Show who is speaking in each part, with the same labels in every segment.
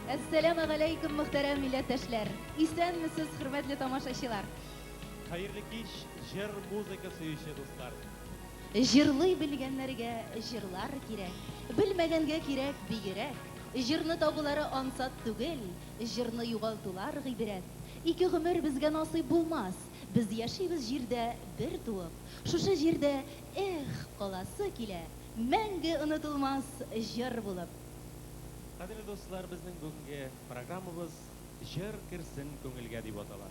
Speaker 1: Әссәламегаләйкүм, мөхтәрәм милләттәшләр! Исәнмесез, хөрмәтле тамашачылар!
Speaker 2: Хәерле кич, җыр, музыка сөюче дуслар!
Speaker 1: Җырлый белгәннәргә җырлар кирәк, белмәгәнгә кирәк бигерәк. Җырны табулары ансат түгел, җырны югалтулар гыйбрәт. Ике гомер безгә насыйп булмас, без яшибез җирдә бер туып. Шушы җирдә, эх, каласы килә, мәңге онытылмас җыр булып.
Speaker 2: Кадерле дуслар, безнең бүгенге программабыз Җыр керсен күңелгә дип атала.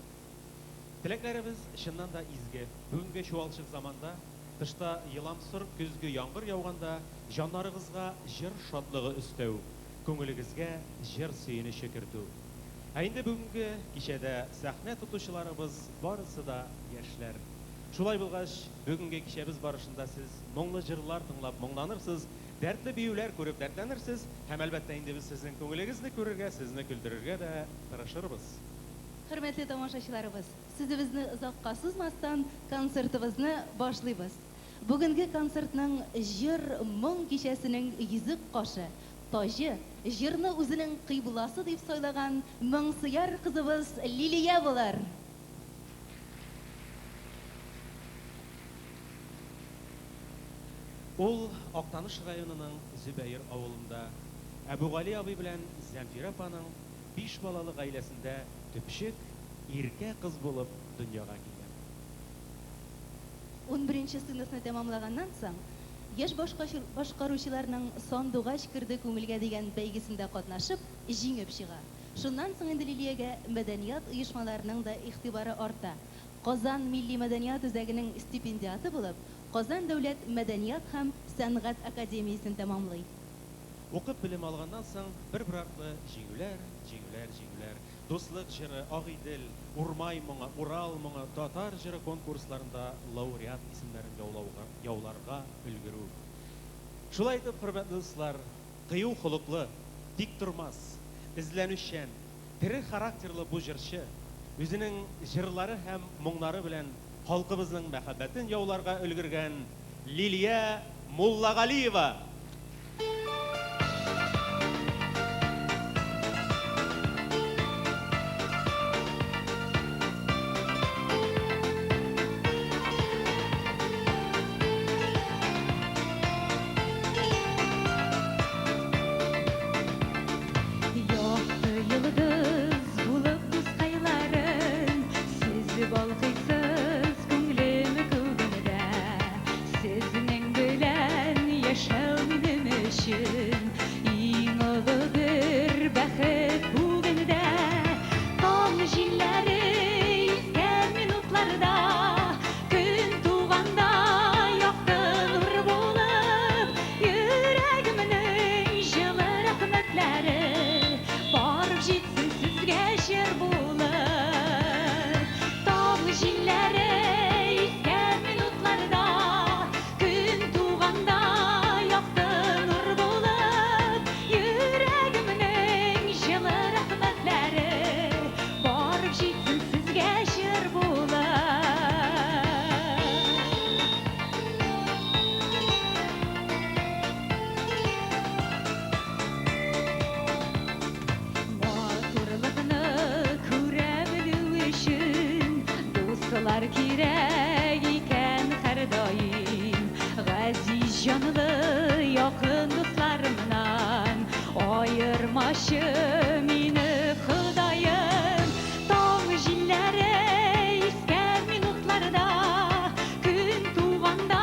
Speaker 2: Теләкләребез чыннан да изге. Бүгенге чуалчык заманда, тышта еламсыр көзге яңгыр яуганда җаннарыгызга җыр шатлыгы өстәү, күңелегезгә җыр сөенече кертү. Ә инде бүгенге кичәдә сәхнә тотучыларыбыз барысы да яшьләр. Шулай булгач, бүгенге кичәбез барышында сез моңлы җырлар тыңлап моңланырсыз, дәртле биюләр күреп дәртләнерсез һәм, әлбәттә инде, без сезнең күңелегезне күрергә, сезне көлдерергә дә тырышырбыз.
Speaker 1: Хөрмәтле тамашачыларыбыз, сүзебезне озакка сузмастан, концертыбызны башлыйбыз. Бүгенге концертның җыр, моң кичәсенең йөзек кашы, таҗы, җырны үзенең кыйбласы дип сайлаган моңсөяр кызыбыз Лилия булыр!
Speaker 2: Ул Актаныш районының Зөбәер авылында Әбүгали абый белән Зәмфирә апаның биш балалы гаиләсендә төпчек, иркә кыз булып дөньяга килгән.
Speaker 1: Унберенче сыйныфны тәмамлаганнан соң, яшь башкаручыларның Сандугач керде күңелгә дигән бәйгесендә катнашып, җиңеп чыга. Шуннан соң инде Лилиягә мәдәният оешмаларының да игътибары арта. Казан милли мәдәният үзәгенең стипендиаты булып, Казан дәүләт мәдәният һәм сәнгать академиясен тәмамлый.
Speaker 2: Укып белем алганнан соң, бер-бер артлы җиңүләр, җиңүләр, җиңүләр. Дуслык җыры, Агыйдел, Урмай моңы, Урал моңы, Татар җыры конкурсларында лауреат исемнәрен яулауга, яуларга өлгерү. Шулай итеп, хөрмәтле дуслар, кыю холыклы, тиктормас, эзләнүчән, тере характерлы бу җырчы үзенең җырлары һәм моңнары белән халкыбызның мәхәббәтен яуларга өлгергән Лилия Муллагалиева!
Speaker 3: Якты йолдыз булып дускайларым, Сез балкыйсыз күңлем күгендә. Сезнең белән яшәү минем өчен Иң олы бер бәхет бүген дә. Таң җилләре искән минутларда, Көн туганда якты нур булып, Йөрәгемнең җылы рәхмәтләре Барып җитсен сезгә җыр булып. Таң җилләре искән минутларда, Көн туганда якты нур булып, Йөрәгемнең җылы рәхмәтләре Барып җитсен сезгә җыр булып. Матурлыкны күрә белү өчен Дуслар кирәк икән һәрдаим. Газиз җанлы якын дусларымнан Аермачы мине, Ходаем. Таң җилләре искән минутларда, Көн туганда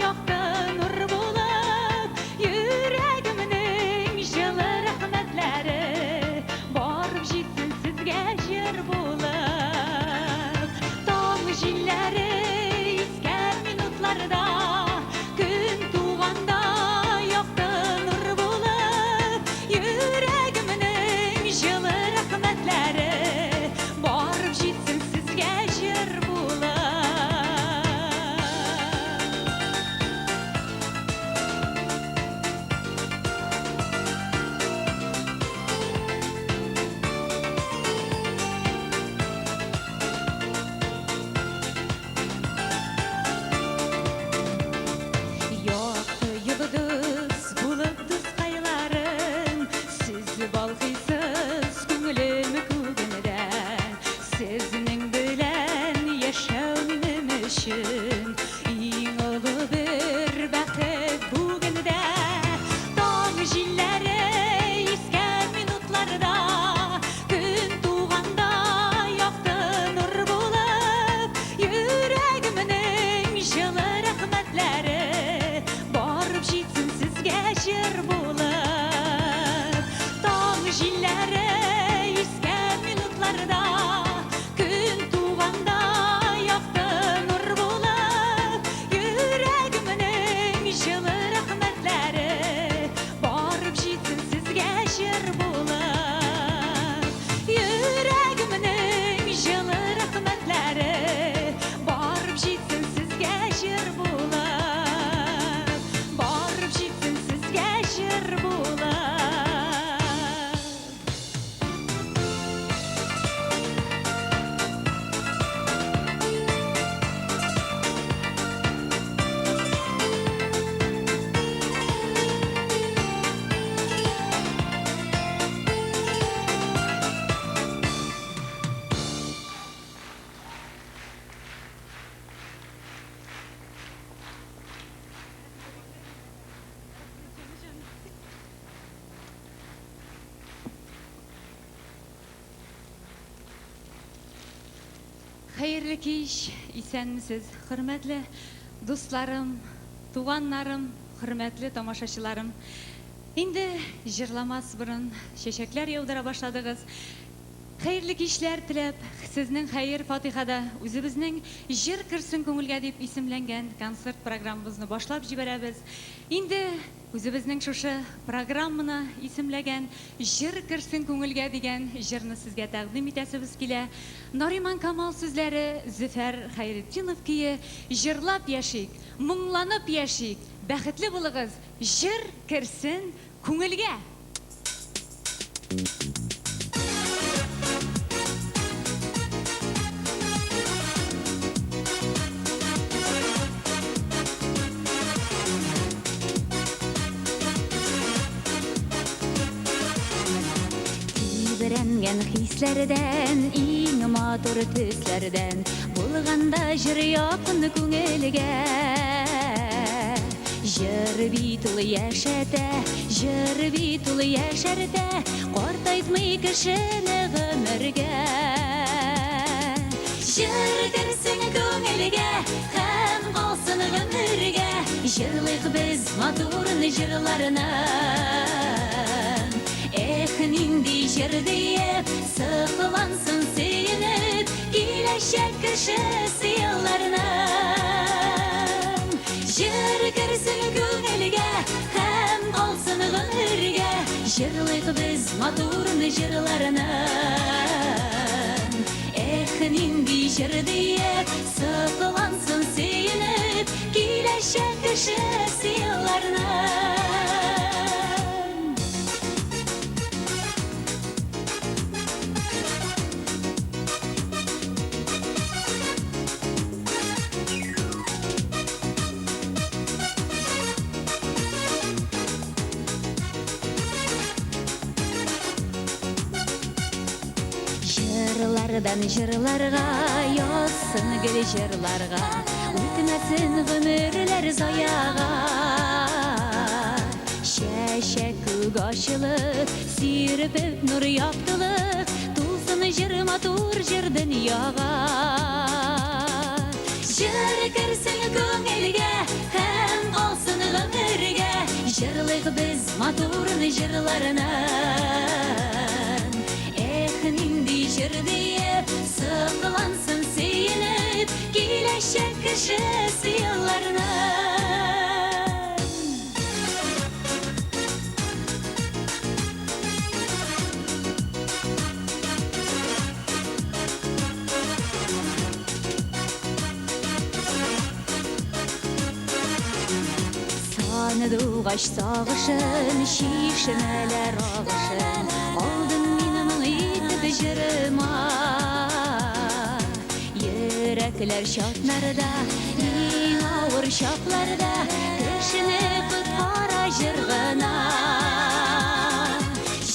Speaker 3: якты нур булып, Йөрәгемнең җылы рәхмәтләре Барып җитсен сезгә җыр булып. Таң җилләре искән минутларда, Көн туганда якты нур булып, Йөрәгемнең җилләре искән минутларда, көн туганда якты нур булып, йөрәгемнең җылы рәхмәтләре барып җитсен сезгә җыр булып. Йөрәгемнең җылы рәхмәтләре барып җитсен сезгә җыр булып. Барып җитсен сезгә җыр булып. Хәерле кич, исәнмесез, хөрмәтле дусларым, туганнарым, хөрмәтле тамашачыларым. Инде җырламас борын чәчәкләр яудыра башладыгыз. Хәерле кичләр теләп, сезнең хәер фатихада үзебезнең Җыр керсен күңелгә дип исемләнгән концерт программабызны башлап җибәрәбез. Инде үзебезнең шушы программаны исемләгән Җыр керсен күңелгә дигән җырны сезгә тәкъдим итәсебез килә. Нариман Камал сүзләре, Зөфәр Хәйретдинов көе, Җырлап яшик, моңланып яшик, бәхетле булыгыз, җыр керсен күңелгә!
Speaker 4: Тибрәнгән хисләрдән, иң матур төсләрдән булганда җыр якын күңелгә. Җыр бит ул яшәтә, җыр бит ул яшәртә, картайтмый кешене гомергә. Җыр керсен күңелгә һәм калсын гомергә, җырлыйк без матур җырларны. Эх, нинди җыр диеп, сыклансын сөенеп, киләчәк кешесе елларның. Җыр керсен күңелгә һәм калсын гомергә, җырлыйк без матур җырларны. Эх, нинди җыр диеп, сыклансын сөенеп, киләчәк кешесе елларның. Җырлардан җырларга, язсын гел җырларга, үтмәсен гомерләр заяга. Чәчәк күк ачылып, сирпеп нур яктылык, тулсын җыр матур җыр дөньяга. Җыр керсен күңелгә һәм калсын гомергә, җырлыйк без матур җырларны. Эх, нинди җыр диеп, сыклансын сөенеп, киләчәк кешесе елларның. Сандугач сагышын, чишмәләр агышын, алдым мин моң итеп җырыма. Йөрәкләр чатнарда, иң авыр чакларда, кешене коткара җыр гына.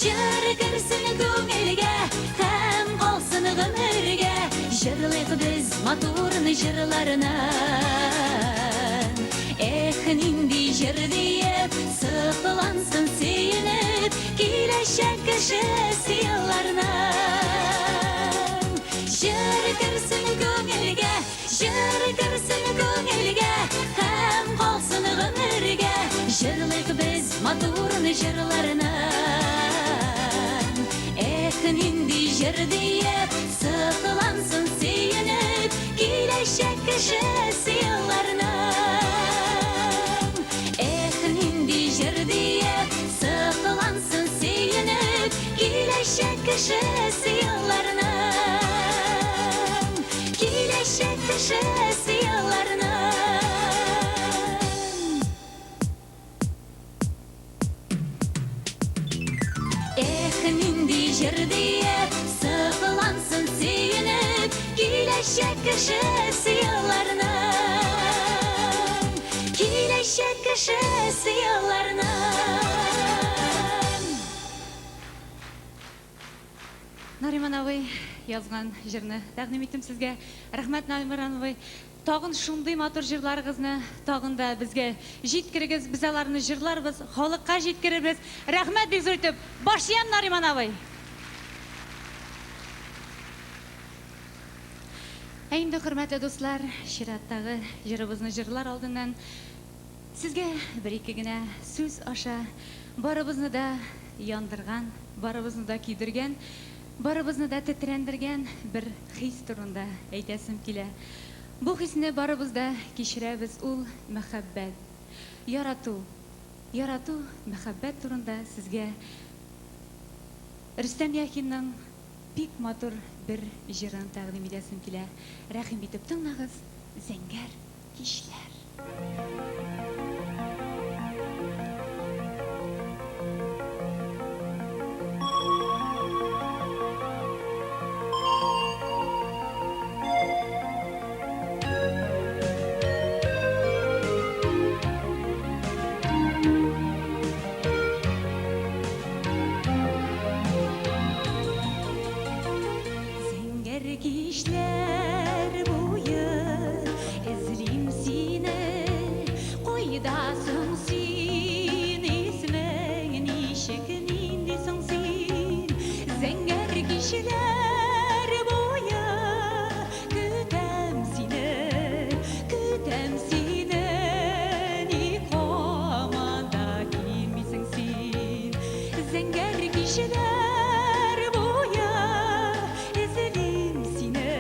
Speaker 4: Җыр керсен күңелгә һәм калсын гомергә, җырлыйк без матур җырларны. Эх, нинди җыр диеп, сыклансын сөенеп, киләчәк кешесе елларның. Җыр керсен күңелгә, җыр керсен күңелгә, һәм калсын гомергә, җырлыйк без матур җырларны. җыр диеп, соклансын сөенеп, киләчәк кешесе аларның. Эх, нинди җыр диеп, соклансын сөенеп, киләчәк кешесе аларның. Киләчәк кешесе аларның. Эх, нинди җыр диеп, соклансын сөенеп, киләчәк кешесе аларның. Киләчәк кешесе аларның.
Speaker 3: Нариман абый язган җырны тәкъдим иттем сезгә. Рәхмәт, Нариман абый. Тагын шундый матур җырларыгызны тагын да безгә җиткерегез. Без аларны җырларбыз, халыкка җиткерербез. Рәхмәт бик зур итеп. Баш иям, Нариман абый. Ә инде, хөрмәтле дуслар, чираттагы җырыбызны җырлар алдыннан сезгә бер-ике генә сүз аша барыбызны да яндырган, барыбызны да көйдергән, барыбызны да тетрәндергән бер хис турында әйтәсем килә. Бу хисне барыбыз да кичерәбез, ул мәхәббәт. Ярату. Ярату, мәхәббәт турында сезгә Рөстәм Яхинның бик матур бер җырын тәкъдим итәсем килә. Рәхим итеп тыңлагыз, Зәңгәр кичләр.
Speaker 4: Зәңгәр кичләр буе эзлим сине, кайда соң син, исемең ничек, нинди соң син? Зәңгәр кичләр буе көтәм сине, көтәм сине, ник һаман да килмисең син? Зәңгәр кичләр буе эзлим сине,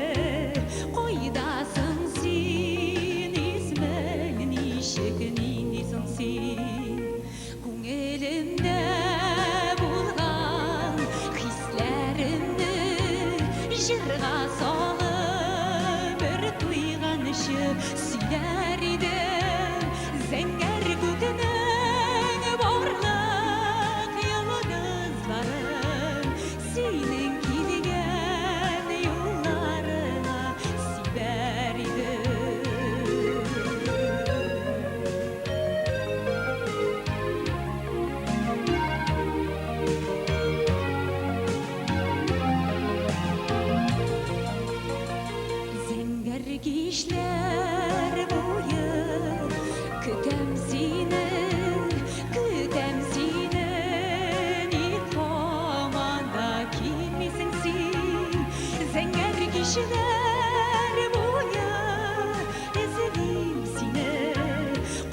Speaker 4: кайдасың син, исемең ничек, нинди соң син? Күңелемдә булган хисләремне җырга салып, бер туйганчы сөйләр идем. Зәңгәр күкнең барлык йолдызларын синең килгән юлларыңа сибәр идем. Зәңгәр кичләр буе көтәм сине, көтәм сине, ник һаман да килмисең син? Зәңгәр кичләр буе эзлим сине,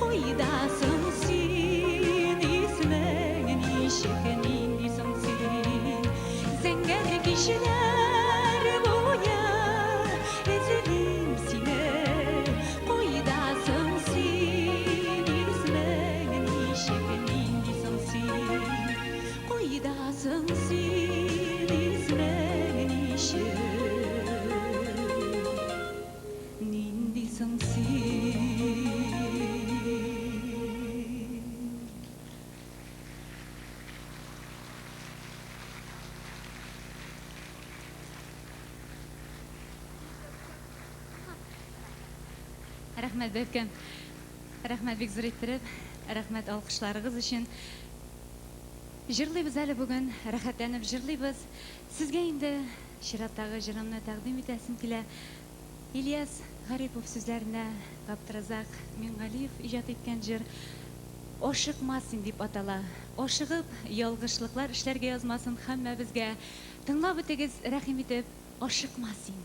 Speaker 4: кайдасың син, исемең ничек, нинди соң син? Зәңгәр кичләр буе эзлим сине, кайдасың син, исемең ничек, нинди соң син? Кайдасың син, исемең ничек, нинди соң син?
Speaker 3: Рәхмәт, бәбкәм. Рәхмәт бик зур иттереп, рәхмәт алкышларыгыз өчен. Җырлыйбыз әле бүген, рәхәтләнеп җырлыйбыз. Сезгә инде чираттагы җырымны тәкъдим итәсем килә. Ильяс Гарипов сүзләренә Габдразак Мингалиев иҗат иткән җыр Ашыкма син дип атала. Ашыгып, ялгышлыклар эшләргә язмасын һәммәбезгә. Тыңлап үтегез, рәхим итеп, Ашыкма син.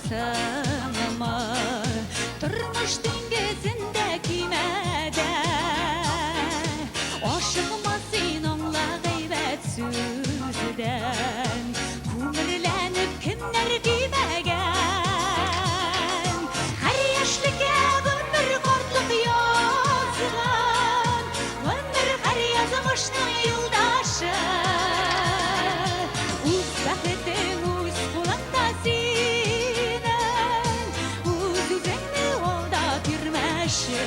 Speaker 4: Батасыңмы тормыш диңгезендә көймәдә? Ашыкма син, аңла гайбәт сүздән күңелләнеп кемнәр көймәгән. Һәр яшьлеккә гомер картлык язган, гомер һәр язмышның юлдашы. Үз бәхетең үз кулыңда синең, үз-үзеңне алдап йөрмәче.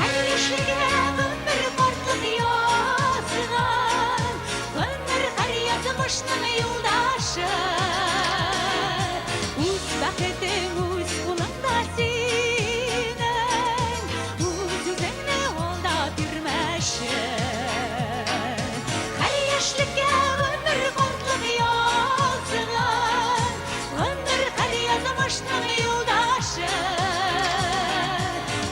Speaker 4: Һәр яшьлегә гомер картлык язган, гомер һәр язмышның юлдашы. Үз бәхетең үз кулыңда синең, үз-үзеңне алдап йөрмәче. Һәр яшьлеккә гомер картлык язган, гомер һәр язмышның юлдашы.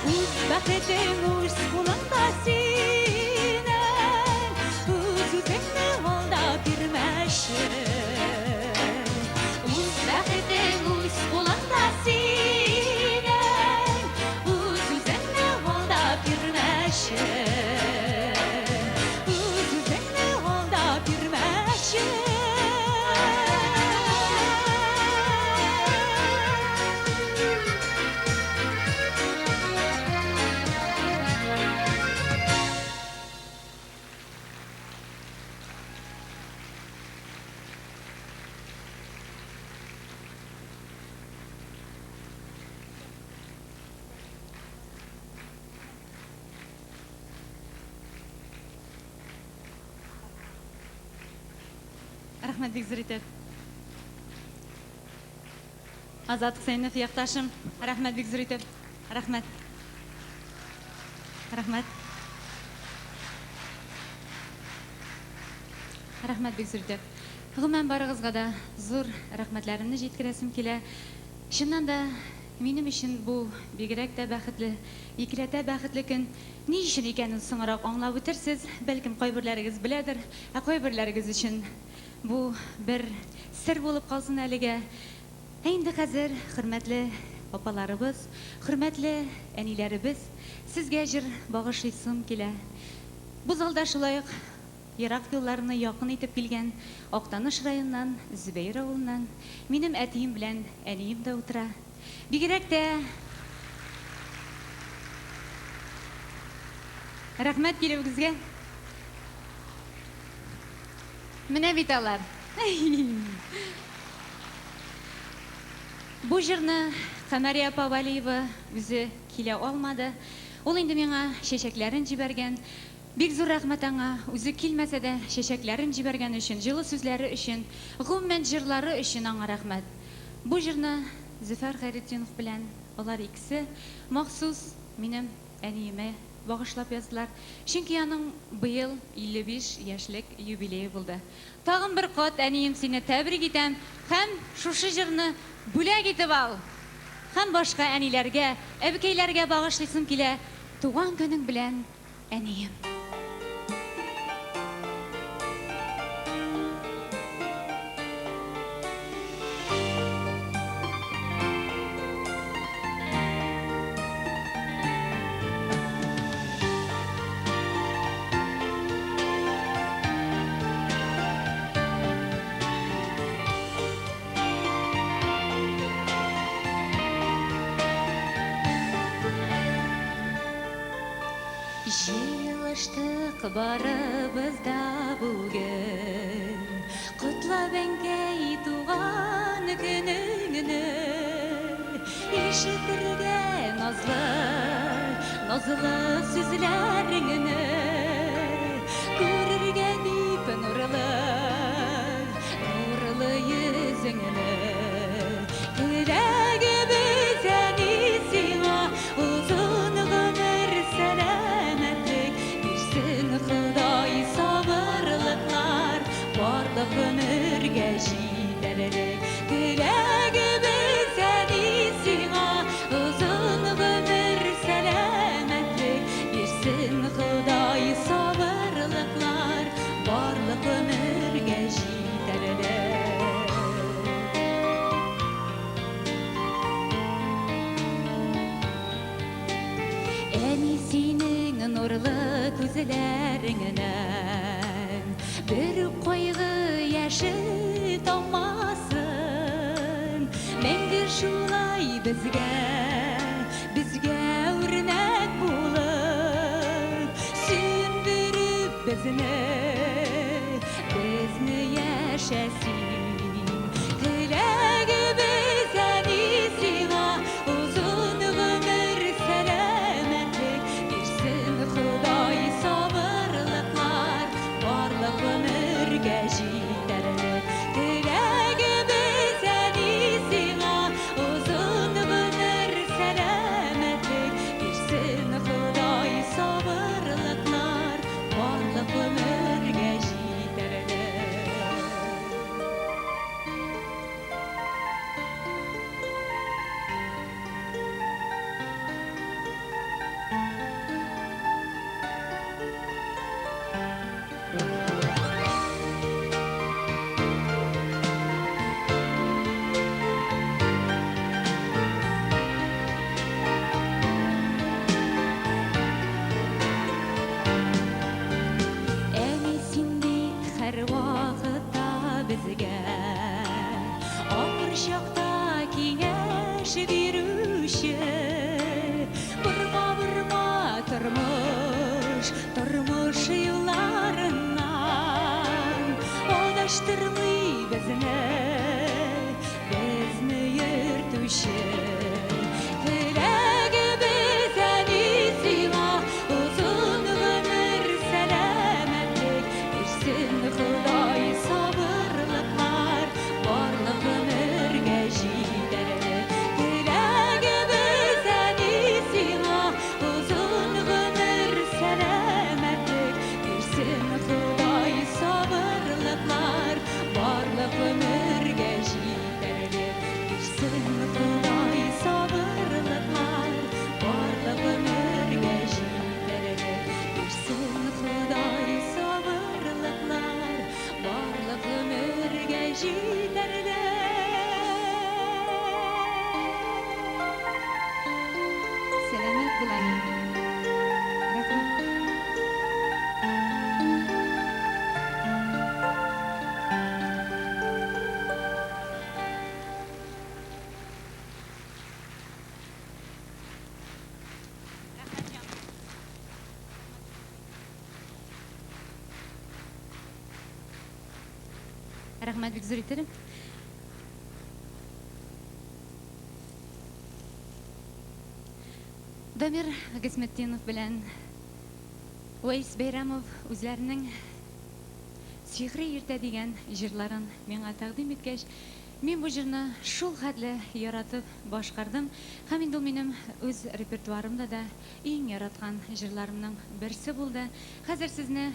Speaker 4: Үз бәхетең үз кулыңда синең, үз-үзеңне алдап йөрмәче. Үз бәхетең үз кулыңда синең, үз-үзеңне алдап йөрмәче. Үз-үзеңне алдап йөрмәче.
Speaker 3: Рәхмәт бик зур итеп. Азат Хөсәенов якташым, рәхмәт бик зур итеп. Рәхмәт. Рәхмәт. Рәхмәт бик зур итеп. Гомумән барыгызга да зур рәхмәтләремне җиткерәсем килә. Чыннан да минем өчен бу бигрәк тә бәхетле, икеләтә бәхетле көн. Ни өчен икәнен соңрак аңлап үтерсез, бәлкем кайберләрегез беләдер, ә кайберләрегез өчен бу бер сер булып калсын әлегә. Ә инде хәзер, хөрмәтле апаларыбыз, хөрмәтле әниләребез, сезгә җыр багышлыйсым килә. Бу залда шулай ук ерак юлларны якын итеп килгән Актаныш районыннан, Зөбәер авылыннан минем әтием белән әнием дә утыра. Бигрәк тә рәхмәт килүегезгә. Менә бит алар. Бу җырны Камәрия апа Вәлиева үзе килә алмады. Ул инде миңа чәчәкләрен җибәргән. Бик зур рәхмәт аңа, үзе килмәсә дә чәчәкләрен җибәргән өчен, җылы сүзләре өчен, гомумән җырлары өчен аңа рәхмәт. Бу җырны Зөфәр Хәйретдинов белән алар икесе махсус минем әниемә багышлап яздылар. Чөнки аның быел 55 яшьлек юбилее булды. Тагын бер кат, әнием, сине тәбрик итәм һәм шушы җырны бүләк итеп ал. Һәм башка әниләргә, әбекәйләргә багышлыйсым килә. Туган көнең белән, әнием. Җыелыштык барыбыз да бүген, котлап әнкәй туган көнеңне. Ишетергә назлы, назлы сүзләреңне, күрергә дип нурлы, нурлы йөзеңне. Теләгебез, әни, сиңа озын гомер, сәламәтлек бирсен Ходай, сабырлыклар Ходай сабырлыклар, барлык гомергә җитәрлек. Әни, синең нурлы күзләреңнән бер үк кайгы яше таммасын. Мәңге шулай безгә, безгә үрнәк булып, сөендереп безне, безне яшә син. Теләгебез, әни, сиңа озын гомер, сәламәтлек бирсен Ходай сабырлыклар, барлык гомергә җитәрлек. Теләгебез, әни, сиңа озын гомер, сәламәтлек бирсен Ходай сабырлыклар, барлык гомергә җитәрлек. Әни, син бит һәрвакытта безгә авыр чакта киңәш бирүче. Борма, борма тормыш, тормыш юлларыннан, адаштырмый безне, безне йөртүче. Теләгебез, әни, сиңа озын гомер, сәламәтлек бирсен Ходай сабырлыклар, барлык гомергә җитәрлек. Теләгебез, әни, сиңа озын гомер, сәламәтлек бирсен Ходай сабырлыклар, барлык гомергә җитәрлек. Бирсен Ходай сабырлыклар, барлык гомергә җитәрлек. Бирсен Ходай сабырлыклар, барлык гомергә җитәрлек. Сәламәт бул, әни. Рәхмәт. Рәхмәт бик зур иттереп. Дамир Гисметдинов белән Вәйс Бәйрәмов үзләренең Сихри иртә дигән җырларын миңа тәкъдим иткәч, мин бу җырны шул хәтле яратып башкардым. Һәм инде ул минем үз репертуарымда да иң яраткан җырларымның берсе булды. Хәзер сезне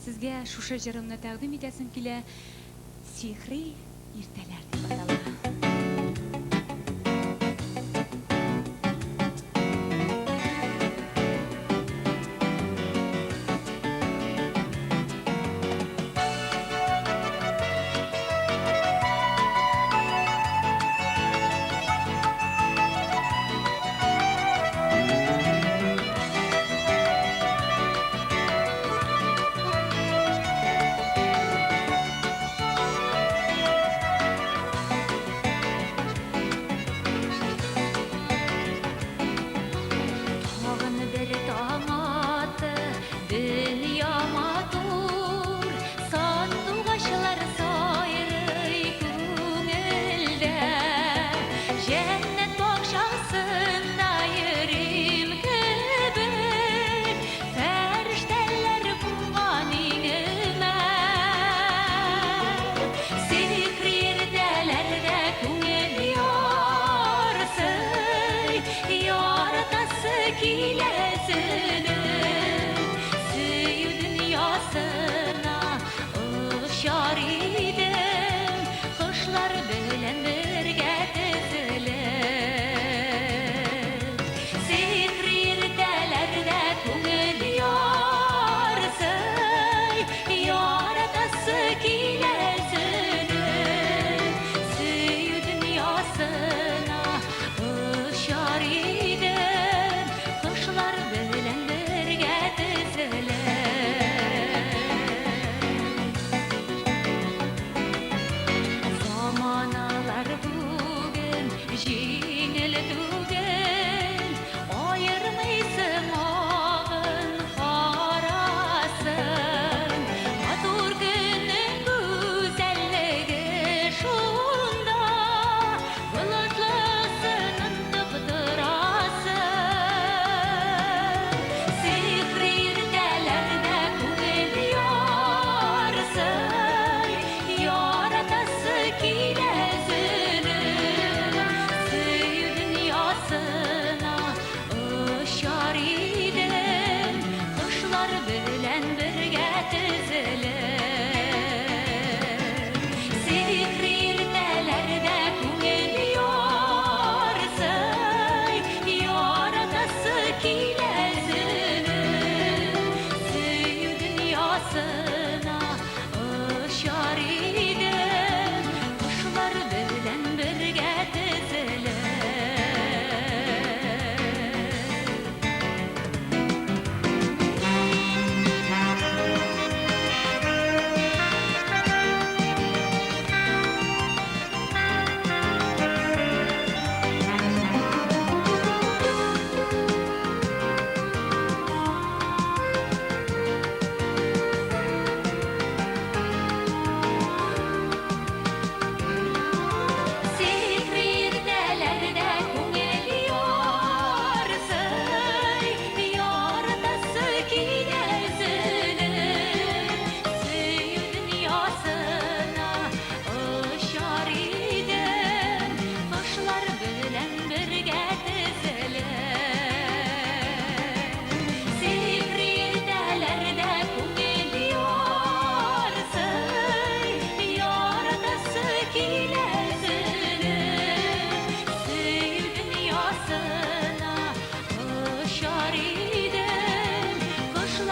Speaker 3: сезгә шушы җырымны тәкъдим итәсем килә. Сихри иртәләр дип атала.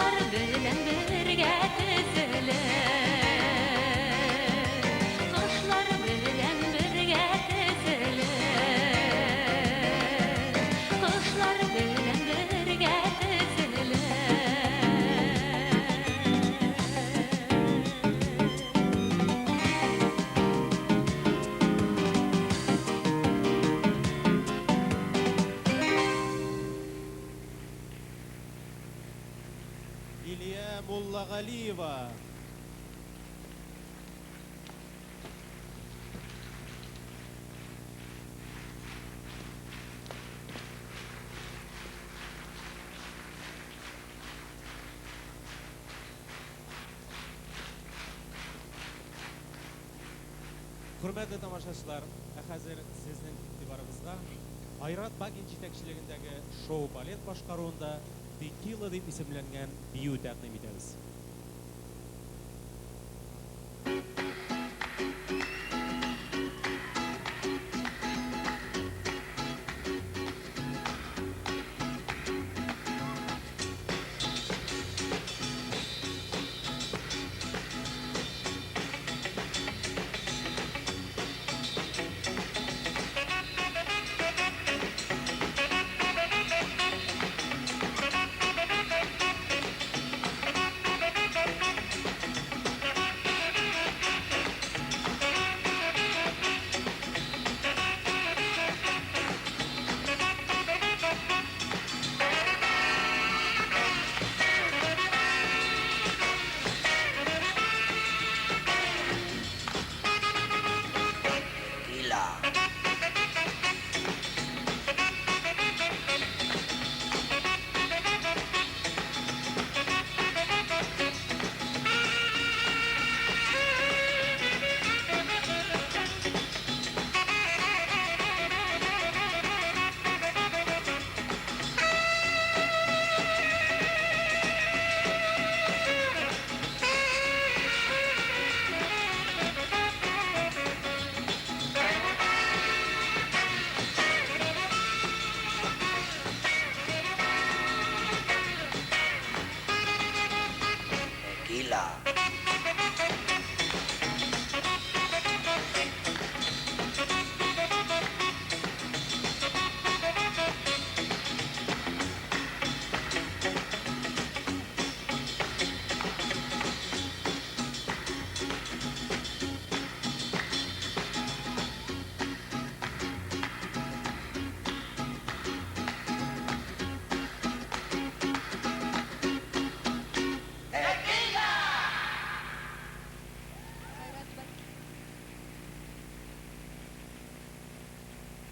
Speaker 4: Кошлар белән бергә тезелеп. Кошлар белән бергә тезелеп. Кошлар белән бергә тезелеп.
Speaker 2: Лилия Муллагалиева. Хөрмәтле тамашачылар, ә хәзер сезнең игътибарыгызга Айрат Багин җитәкчелегендәге шоу-балет башкаруында Текила дип исемләнгән бию тәкъдим итәбез.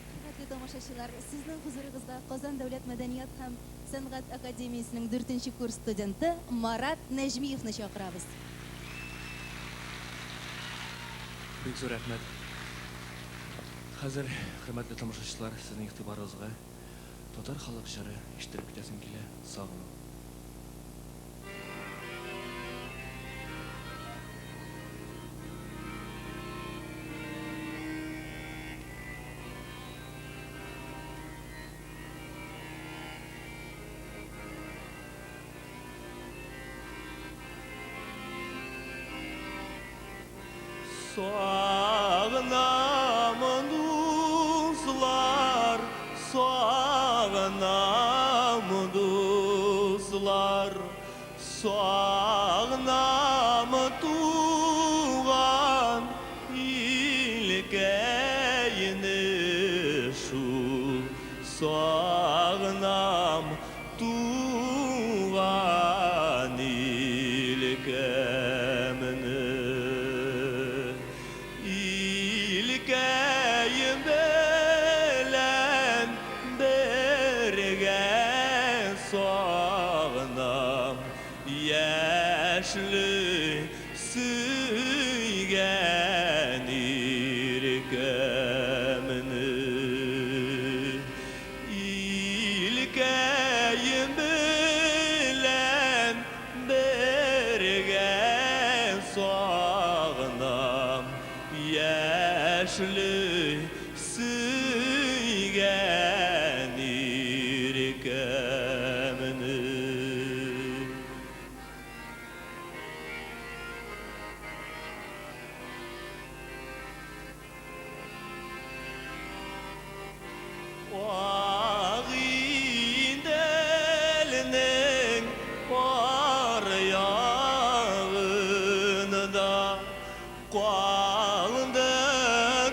Speaker 1: Хөрмәтле тамашачылар, сезнең хузурыгызда Казан дәүләт мәдәният һәм сәнгать академиясенең 4 курс студенты Марат Нәҗмиевны чакырабыз.
Speaker 5: Бик зур рәхмәт. Хәзер, хөрмәтле тамашачылар, сезнең игътибарыгызга татар халык җыры ишеттереп китәсем килә, Сагыну.
Speaker 6: Сагынам, дуслар, сагынам, дуслар, сагынам туган илкәйне шул, сагынам туган илкәмне. Илкәем белән бергә сагынам яшьле сөйгән иркәмне. Илкәем белән бергә сагынам яшьле сөйгән иркәмне. Калды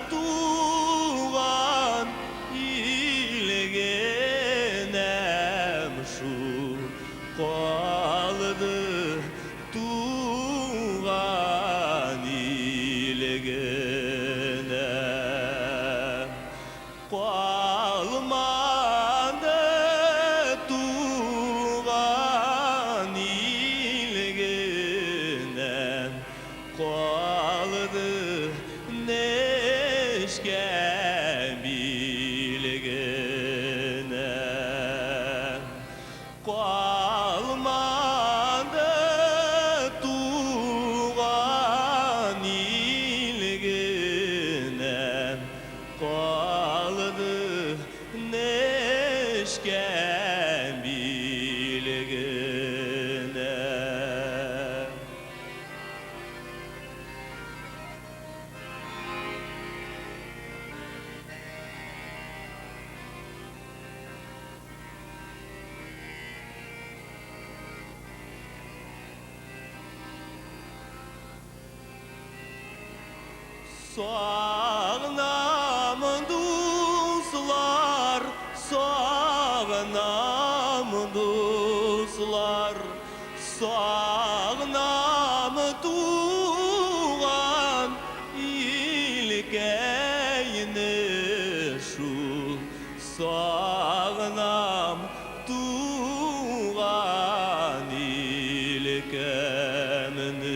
Speaker 6: туган илгенәм шул, калды туган илгенәм. Калмады туган илгенәм, калды нечкә билгенәм. Калмады туган илгенәм, калды нечкә билгенәм. Сагынам, дуслар, сагынам, дуслар, сагынам туган илкәйне шул, сагынам туган илкәмне.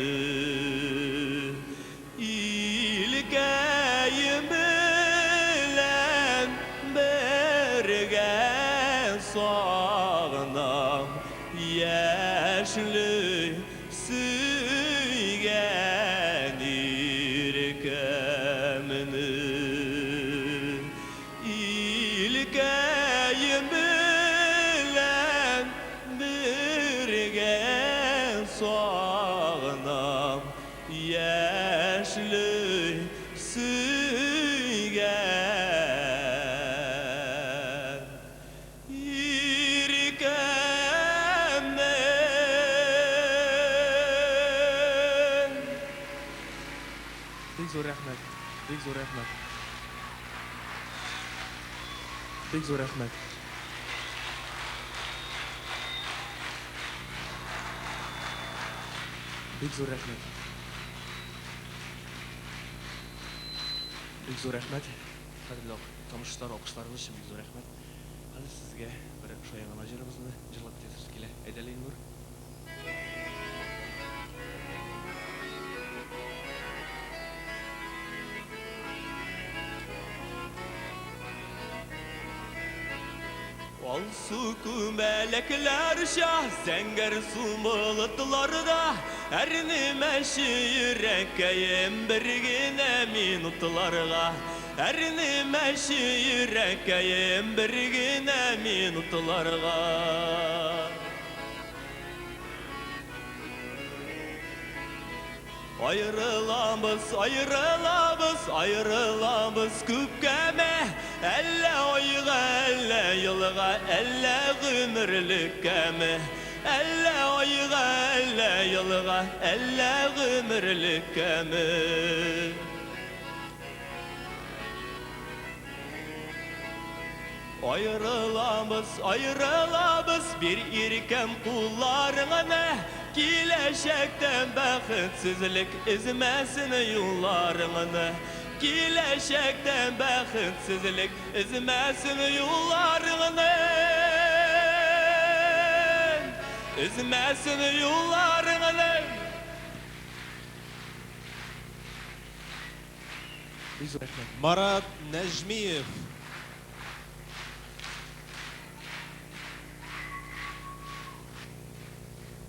Speaker 6: Илкәем белән бергә сагынам яшьлек сөйгән иркәмне. Илкәем белән бергә сагынам яшьлек сөйгән иркәмне.
Speaker 5: Бик зур рәхмәт. Бик зур рәхмәт. Бик зур рәхмәт. Бик зур рәхмәт. Бик зур рәхмәт. Кадерле тамашачылар, алкышларыгыз өчен бик зур рәхмәт. Хәзер сезгә бер шаян гына җырыбызны җырлап китәсебез килә. Әйдә әле, Илнур.
Speaker 6: Алсу күбәләкләр оча, зәңгәр су болытларда, әрнемәче йөрәккәем бер генә минутларга. Әрнемәче йөрәккәем бер генә минутларга. Аерыламыз, аерыламыз, аерыламыз күпкәме? Әллә айга, әллә елга, әллә гомерлеккәме? Әллә айга, әллә елга, әллә гомерлеккәме? Аерыламыз, аерыламыз, бир иркәм кулларыңны, киләчәктән бәхетсезлек эзмәсен юлларыңны. Киләчәктән бәхетсезлек эзмәсен юлларыңны. Эзмәсен юлларыңны.
Speaker 5: Бик зур рәхмәт.
Speaker 2: Марат Нәҗмиев.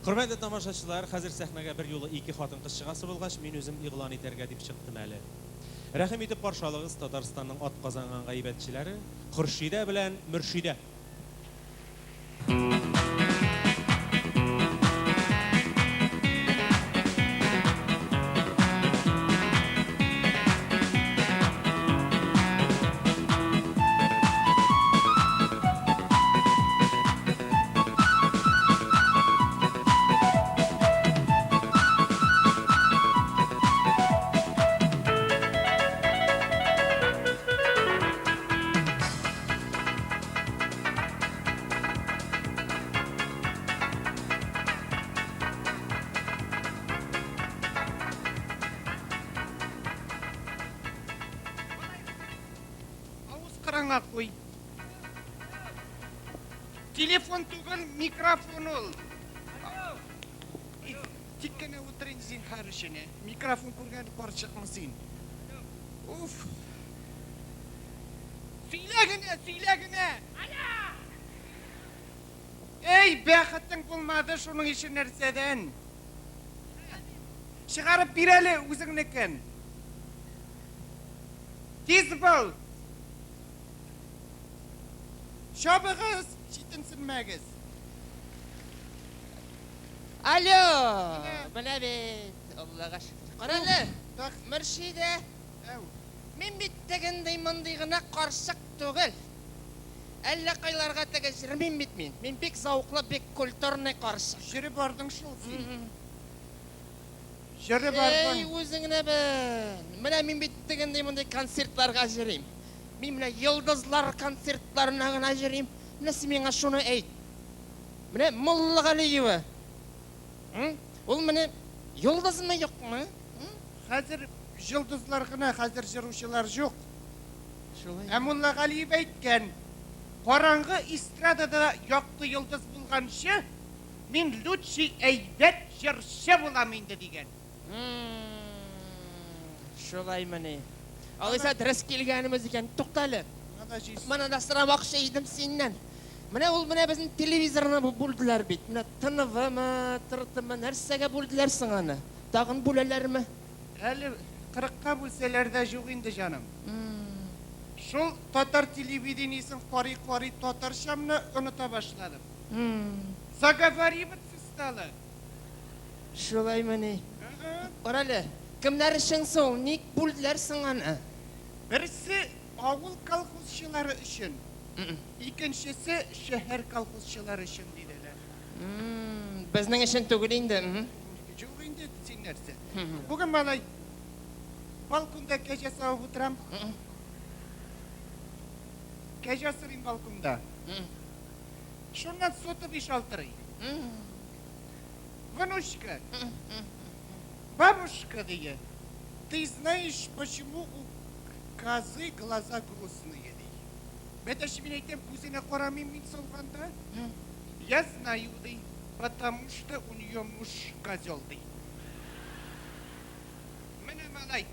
Speaker 2: Хөрмәтле тамашачылар, хәзер сәхнәгә бер юлы ике хатын-кыз чыгасы булгач, мин үзем игълан итәргә дип чыктым әле. Рәхим итеп каршы алыгыз Татарстанның ат казанган гайбәтчеләре Хөршидә белән Мөршидә.
Speaker 7: Колагыңа куй. Телефон түгел, микрофон ул. Тик кенә утыр инде зинһар өчен. Микрофон күргән карчыкмы син? Уф. Сөйлә генә, сөйлә генә. Эй, бәхетең булмады шуның ише нәрсәдән. Чыгарып бир әле үзеңнекен. Тиз бул. Чабыгыз, читенсенмәгез.
Speaker 8: Алло! Менә бит, Аллага шөкер. Кара әле, Мөршидә. Мин бит тегендей мондый гына карчык түгел. Әллә кайларга теге җөрмим бит мин. Мин бик зәвыклы, бик культурный карчык.
Speaker 7: Җөреп бардың шул син. Җөреп бардың.
Speaker 8: Эй, үзең генә бел. Менә мин бит тегендей мондый концертларга җөрим. Мин менә йолдызлар концертларына гына җөрим. Менә син миңа шуны әйт. Менә Муллагалиева. Ул менә йолдызмы, юкмы?
Speaker 7: Хәзер йолдызлар гына, хәзер җыручылар юк.
Speaker 8: Шулай.
Speaker 7: Ә Муллагалиев әйткән, караңгы эстрадада якты йолдыз булганчы, мин лучший әйбәт җырчы булам инде дигән.
Speaker 8: Шулаймыни? Алайса дөрес килгәнебез икән. Тукта әле. Моны да сорамакчы идем синнән. Менә ул менә безнең телевизорны бүлделәр бит. Менә ТНВмы, ТРТмы, нәрсәгә бүлделәр соң аны? Тагын бүләләрме?
Speaker 7: Әле кырыкка бүлсәләр дә юк инде, җаным. Шул татар телевидениесен карый-карый татарчамны оныта башладым. Заговариваться стало.
Speaker 8: Шулаймыни? Кара әле, кемнәр өчен соң, ник бүлделәр соң аны?
Speaker 7: Берсе авыл колхозчылары өчен, икенчесе шәһәр колхозчылары өчен диделәр.
Speaker 8: Безнең өчен түгел инде.
Speaker 7: Юк инде, син нәрсә. Бүген малай балконда кәҗә савып утырам. Кәҗә сорыйм балконда. Шуннан сотовый шалтырый. Внучка, бабушка, ди, ты знаешь, почему у козы глаза грустные, ди. Бәтәч, мин әйтәм, күзенә карамыйм мин салганда. Я знаю, ди, потому что у нее муж козел, ди. Менә малай.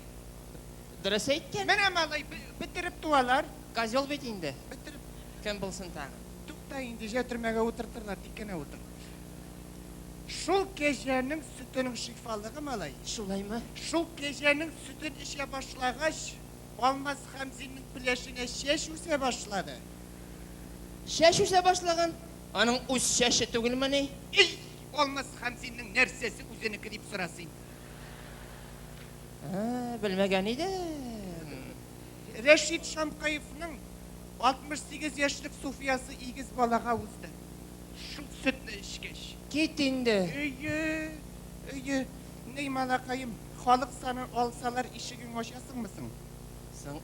Speaker 8: Дөрес әйткән.
Speaker 7: Менә малай, бетереп туалар.
Speaker 8: Козел бит инде.
Speaker 7: Бетереп.
Speaker 8: Кем булсын тагын?
Speaker 7: Тукта инде, җә төрмәгә утыртырлар, тик кенә утыр. Шул кәҗәнең сөтенең шифалыгы, малай.
Speaker 8: Шулаймы?
Speaker 7: Шул кәҗәнең сөтен эчә башлагач, Алмаз Хәмзиннең пеләшенә чәч үсә башлады.
Speaker 8: Чәч үсә башлаган? Аның үз чәче түгелмени?
Speaker 7: Эй, Алмаз Хәмзиннең нәрсәсе үзенеке дип сора син.
Speaker 8: Белмәгән идем.
Speaker 7: Рәшит Шамкаевның 68 яшьлек Суфиясы игез балага узды. Шул сөтне эчкәч.
Speaker 8: Кит инде.
Speaker 7: Өе, өе, ней малакаем, халык саны алсалар ишегең ачасыңмы соң?
Speaker 8: Соң,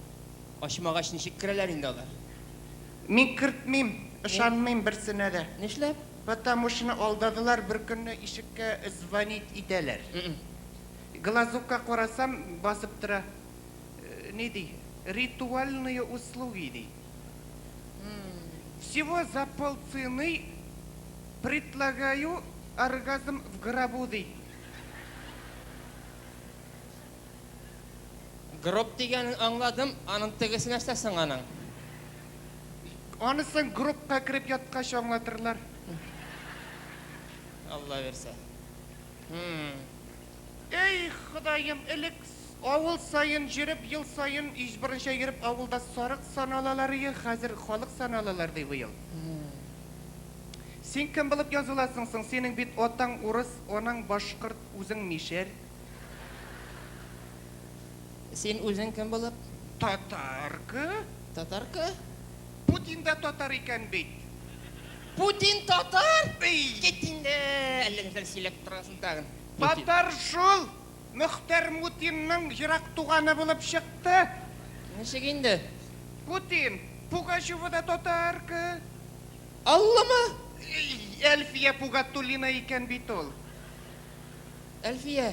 Speaker 8: ачмагач ничек керәләр инде алар?
Speaker 7: Мин кертмим, ышанмыйм берсенә дә.
Speaker 8: Нишләп?
Speaker 7: Потому что алдадылар, бер көнне ишеккә звонить итәләр. Глазокка карасам, басып тора. Ни ди? Ритуальные услуги ди. Всего за полцены предлагаю оргазм в гробу ди.
Speaker 8: Гроб дигәнен аңладым, аның тегесе нәрсә соң аның?
Speaker 7: Анысын гробка кереп яткач аңлатырлар.
Speaker 8: Алла бирсә.
Speaker 7: Эй, Ходаем, элек авыл саен йөреп, ел саен иж борынча йөреп авылда сарык саналалар ие, хәзер халык саналалар ди быел. Син кем булып языласың соң? Синең бит атаң урыс, анаң башкорт, үзең мишәр.
Speaker 8: Син үзең кем булып?
Speaker 7: Татарка.
Speaker 8: Татарка?
Speaker 7: Путин да татар икән бит.
Speaker 8: Путин татар?
Speaker 7: Эй!
Speaker 8: Кит инде, әллә нәрсә сөйләп торасың тагын.
Speaker 7: Татар шул! Мөхтәр Мутинның ерак туганы булып чыкты.
Speaker 8: Ничек инде?
Speaker 7: Путин, Пугачева да татарка.
Speaker 8: Алламы?
Speaker 7: Эй, Әлфия Пугатуллина икән бит ул.
Speaker 8: Әлфия.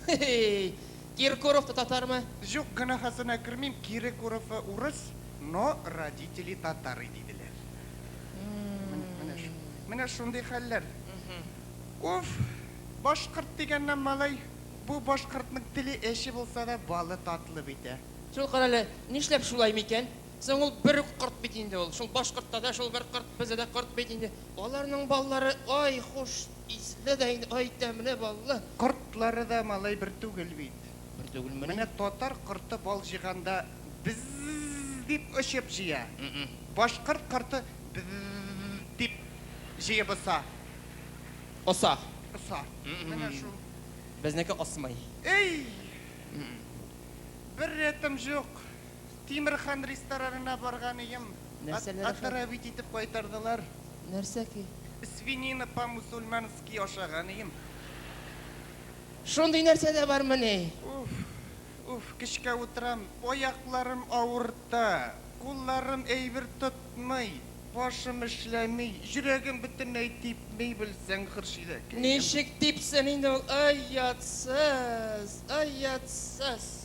Speaker 8: Хе-хе. Киркоров та татармы?
Speaker 7: Юк, гөнаһысына кермим, Киркоров урыс. Но родители татары, диделәр. Менә, менә шундый хәлләр. Уф, башкорт дигәннән, малай, бу башкортның теле әче булса да, балы татлы бит, ә.
Speaker 8: Шул карале, нишләп шулай микән? Соң ул бер үк корт бит инде ул. Шул башкортта да шул бер корт, бездә дә корт бит инде. Аларның баллары, ай, хуш исле дә инде, ай, тәмле баллы.
Speaker 7: Кортлары да, малай, бер түгел бит.
Speaker 8: Бер түгелмени?
Speaker 7: Менә татар корты бал җыйганда без-з-з дип очып җыя. Башкорт корты без-з-з дип җыеп оса.
Speaker 8: Оса.
Speaker 7: Оса. Менә шул.
Speaker 8: Безнеке осмый.
Speaker 7: Эй! Бер рәтем җук. Тимерхан ресторанына барган ием.
Speaker 8: Нәрсәләр ашадың?
Speaker 7: Отравить итеп кайтардылар.
Speaker 8: Нәрсә ки?
Speaker 7: Свинина по-мусульмански ашаган ием.
Speaker 8: Шундый нәрсә дә бармыни?
Speaker 7: Уф, уф, көчкә утырам, аякларым авырта, кулларым әйбер тотмый, башым эшләми, йөрәгем бөтенләй типми, белсәң, Хөршидәкәем.
Speaker 8: Ничек типсен инде ул, оятсыз, оятсыз.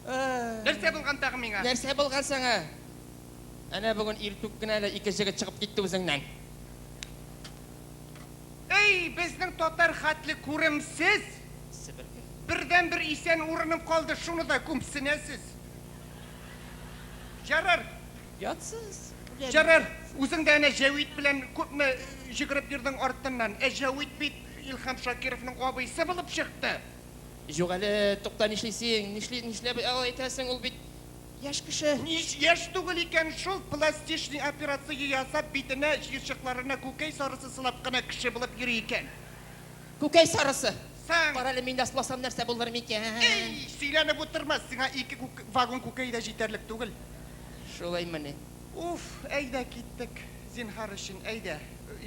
Speaker 8: Ай.
Speaker 7: Нәрсә булган тагын миңа?
Speaker 8: Нәрсә булган сиңа? Әнә бүген иртүк кенә әле ике җегет чыгып китте үзеңнән.
Speaker 7: Әй, безнең татар хәтле күремсез!
Speaker 8: Себерке.
Speaker 7: Бердәнбер исән урыным калды, шуны да күмсенәсез. Ярар.
Speaker 8: Ятсыз.
Speaker 7: Ярар, үзең дә әнә Җәвит белән күпме йөгереп йөрдең артыннан. Ә Җәвит бит Илһам Шакировның абыйсы булып чыкты.
Speaker 8: Юк әле, тукта, нишлисең? Нишли, нишләп алай әйтәсең? Ул бит яшь кеше.
Speaker 7: Ниш, яшь түгел икән шул, пластичный операция ясап, битенә, җыерчыкларына күкәй сарысы сылап кына кеше булып йөри икән.
Speaker 8: Күкәй сарысы?
Speaker 7: Соң!
Speaker 8: Карале, мин дә сыласам нәрсә булыр микән?
Speaker 7: Эй, сөйләнеп утырма, сиңа ике күк, вагон күкәй дә җитәрлек түгел.
Speaker 8: Шулаймыни?
Speaker 7: Уф, әйдә киттек, зинһар өчен, әйдә.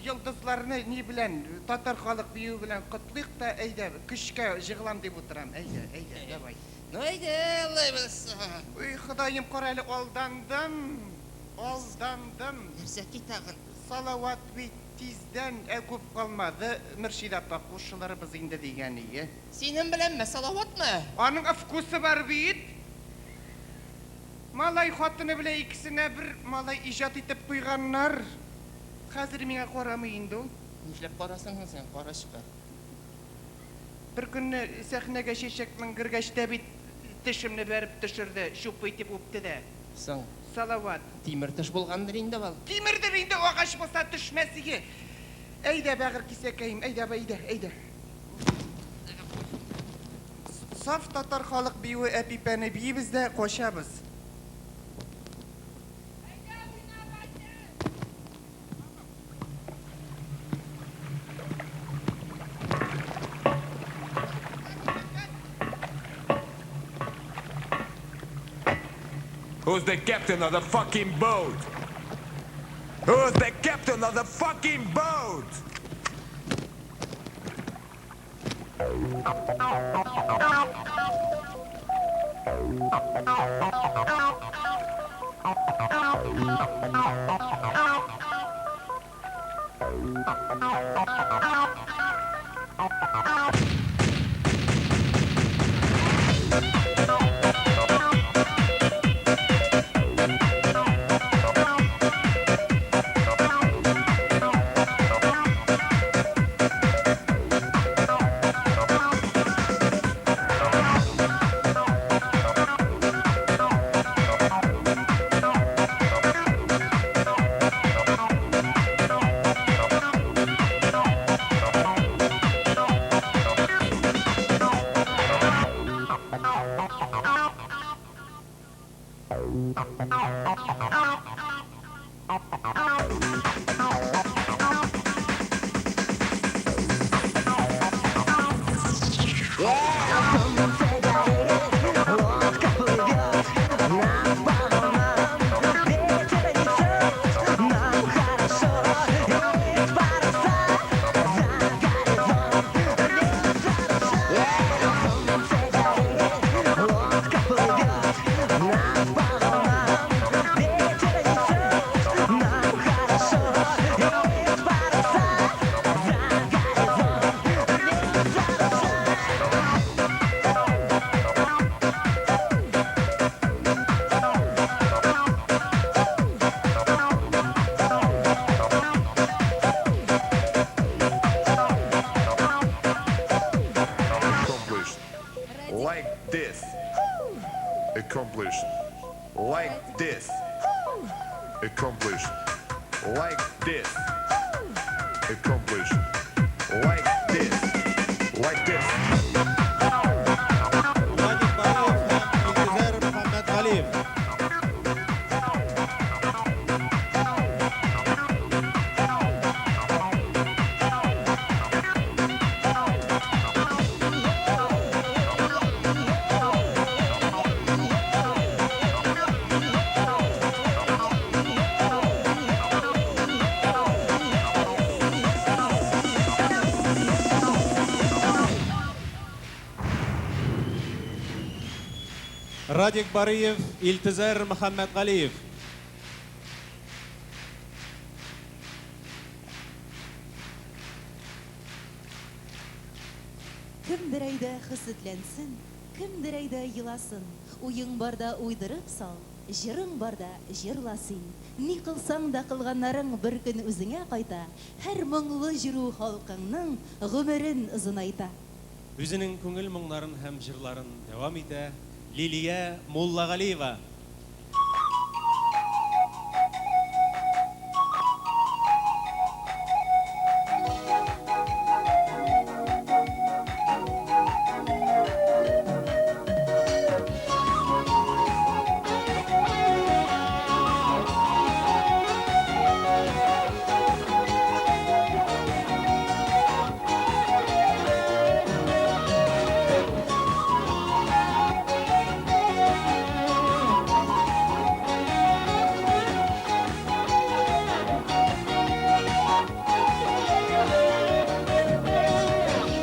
Speaker 7: Йолдызларны ни белән, татар халык биюе белән котлыйк та, әйдә, көчкә җыгылам дип утырам, әйдә, әйдә, давай.
Speaker 8: Ну әйдә, алай булса.
Speaker 7: Ой, Ходаем, кара әле, алдандым, алдандым.
Speaker 8: Нәрсә ки тагын?
Speaker 7: Салават бит тиздән, ә күп калмады, Мөршидә апа, кушылырбыз инде дигән ие.
Speaker 8: Синең беләнме, Салаватмы?
Speaker 7: Аның вкусы бар бит. Малай хатыны белән икесенә бер малай иҗат итеп куйганнар. Хәзер миңа карамый инде ул.
Speaker 8: Нишләп карасын соң син, карачкы?
Speaker 7: Бер көнне сәхнәгә чәчәк менгергәч тә бит тешемне бәреп төшерде, чупый дип үпте дә.
Speaker 8: Соң.
Speaker 7: Салават.
Speaker 8: Тимер теш булгандыр инде ул.
Speaker 7: Тимердер инде, агач булса төшмәс иде. Әйдә, бәгырь кисәкәем, әйдә, әйдә, әйдә. Саф татар халык биюе Әпипәне биибез дә качабыз.
Speaker 9: Who's the captain of the fucking boat? Who's the captain of the fucking boat?
Speaker 4: Нам
Speaker 9: this. Accomplished. Like this. Accomplished. Like this. Accomplished. Like this. Like this.
Speaker 10: Радик Бариев һәм Илгизәр Мөхәммәтгалиев. Радик Бариев, Илтизәр Мөхәммәтгалиев.
Speaker 1: Кемдер әйдә хөсетләнсен, кемдер әйдә еласын. Уең барда уйдырып сал, җырың барда җырла син. Ни кылсаң да кылганнарың бер көн үзеңә кайта. Һәр моңлы җыру халкыңның гомерен озынайта.
Speaker 2: Үзенең күңел моңнарын һәм җырларын дәвам итә Лилия Муллагалиева.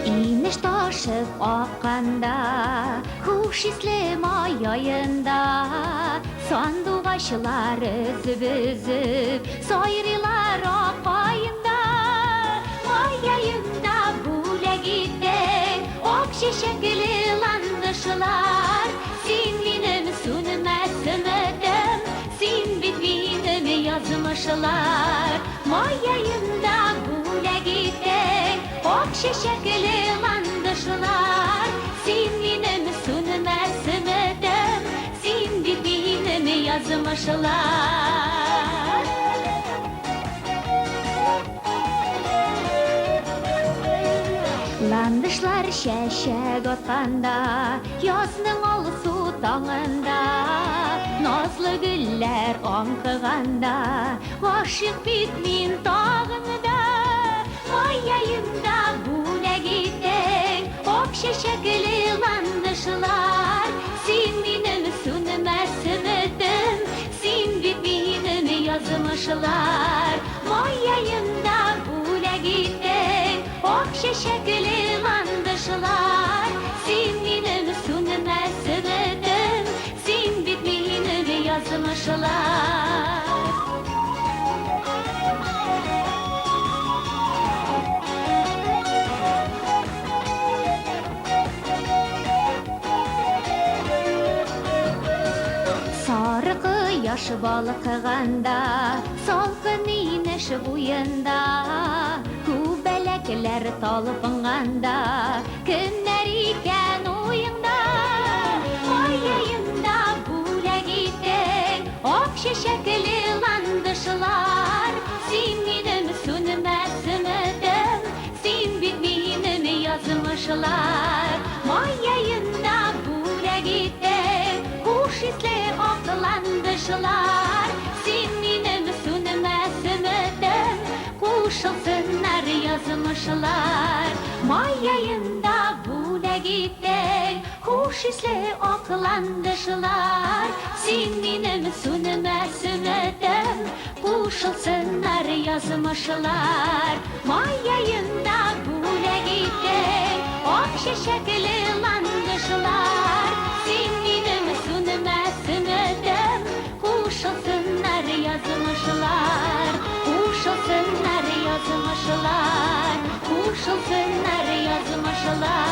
Speaker 4: Инеш ташып акканда, хуш исле май аенда, сандугачлар өзеп-өзеп, сайрыйлар ак каенда. Май аенда бүләк иттең ак чәчәкле ландышлар. Син минем сүнмәс өметем, син бит минем язмышлар. Май аенда бүләк иттең ак чәчәкле ландышлар. Син минем сүнмәс өметем, син бит минем язмышлар. Ландышлар чәчәк атканда, язның алсу таңында, назлы гөлләр аңкыганда, гашыйк бит мин тагын да. Май аенда бүләк иттең ак чәчәкле ландышлар. Син минем сүнмәс өметем, син бит минем язмышлар. Май аенда бүләк иттең ак чәчәкле ландышлар. Син минем сүнмәс өметем, син бит минем язмышлар. Сары кояш балкыганда, салкын инеш буенда, күбәләкләр талпынганда, кемнәр икән уеңда? Май аенда бүләк иттең ак чәчәкле ландышлар. Син минем сүнмәс өметем, син бит минем язмышлар. Май аенда бүләк иттең хуш исле ак ландышлар. Син минем сүнмәс өметем, кушылсыннар язмышлар. Май аенда бүләк иттең хуш исле ак ландышлар. Син минем сүнмәс өметем, кушылсыннар язмышлар. Май аенда бүләк иттең ак чәчәкле ландышлар. Син минем сүнмәс өметем, кушылсыннар язмышлар. Кушылсыннар язмышлар, кушылсыннар язмышлар.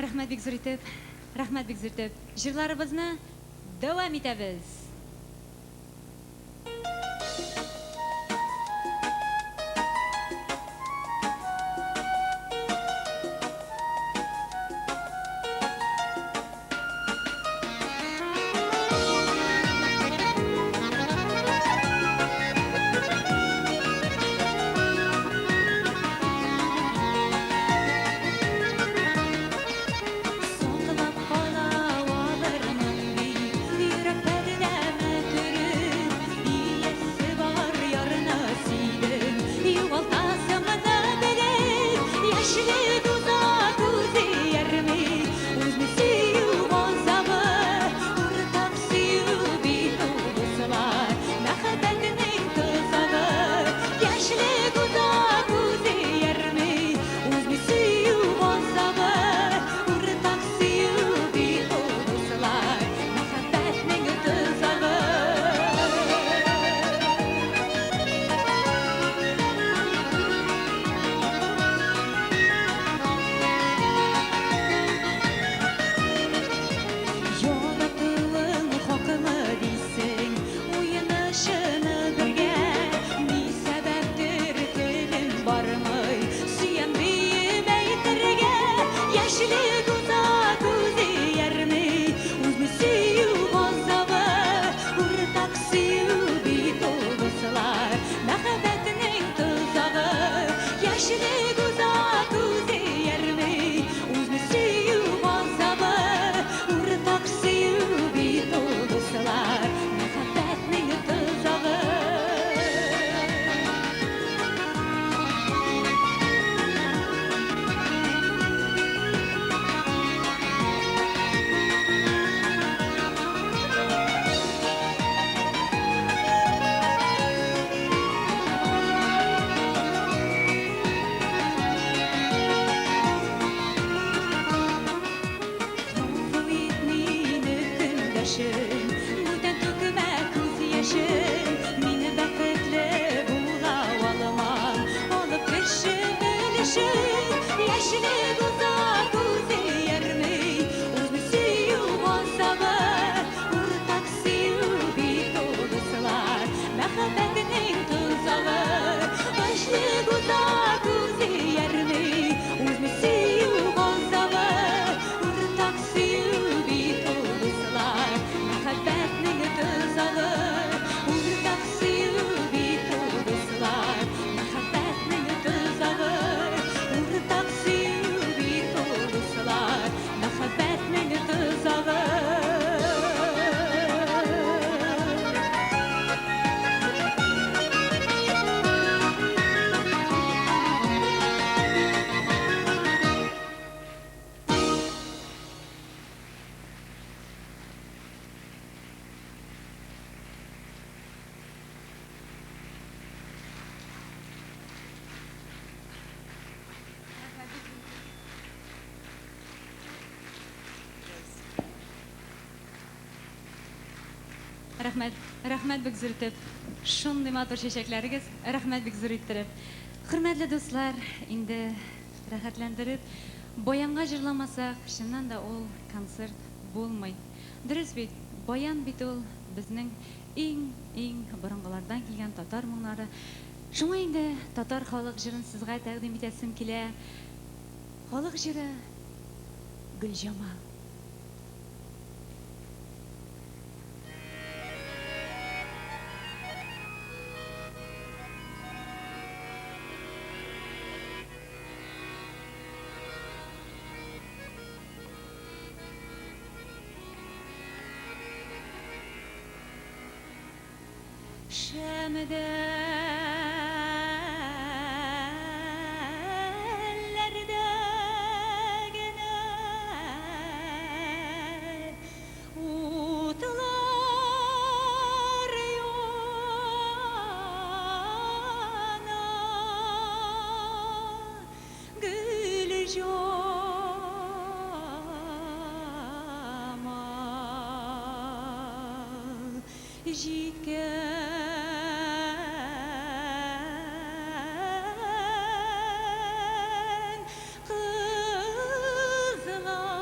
Speaker 3: Рәхмәт бик зур итеп. Рәхмәт бик зур итеп. Җырларыбызны дәвам итәбез. Саклап кала алырмын дип, йөрәк пәрдәмә төреп, иясе бар ярны сөйдем, югалтасымны белеп, яшьлек уза күз иярми, үзне сөю газабы, уртак сөю бит ул, дуслар, мәхәббәтнең тозагы. Яшьлек уза күз иярми, үзне сөю газабы, уртак сөю бит ул, дуслар, мәхәббәтнең тозагы. Яратуың хакмы дисең, уены чыны бергә, ни сәбәптер телем бармый, сөям диеп әйтергә. Яшьлек уза күз иярми, үзне сөю газабы, уртак сөю бит ул, дуслар, мәхәббәтнең тозагы. Яшьлек уза күз иярми, үзне сөю газабы, уртак сөю бит ул, дуслар, мәхәббәтнең тозагы. Гафу ит мине, көндәшем, бүтән түкмә күз яшен. Мин бәхетле була алмам, алып кеше өлешен. Яшьлек уза күз иярми, үзне сөю газабы, уртак сөю бит ул, дуслар, мәхәббәтнең тозагы. Яшьлек уза күз иярми, үзне сөю газабы, уртак сөю бит ул, дуслар, мәхәббәтнең тозагы. Уртак сөю бит ул, дуслар, мәхәббәтнең тозагы. Уртак сөю бит ул, дуслар, мәхәббәтнең тозагы. Рәхмәт, рәхмәт бик зур итеп. Шундый матур чәчәкләрегез, рәхмәт бик зур иттереп. Хөрмәтле дуслар, инде рәхәтләндереп, баянга җырламасак, чыннан да ул концерт булмый. Дөрес бит, баян бит ул безнең иң-иң борынгылардан килгән татар моңнары. Шуңа инде татар халык җырын сезгә тәкъдим итәсем килә. Халык җыры Гөлҗамал. Шәмдәлләрдә генә утлар яна, Гөлҗамал җиткән кызлар.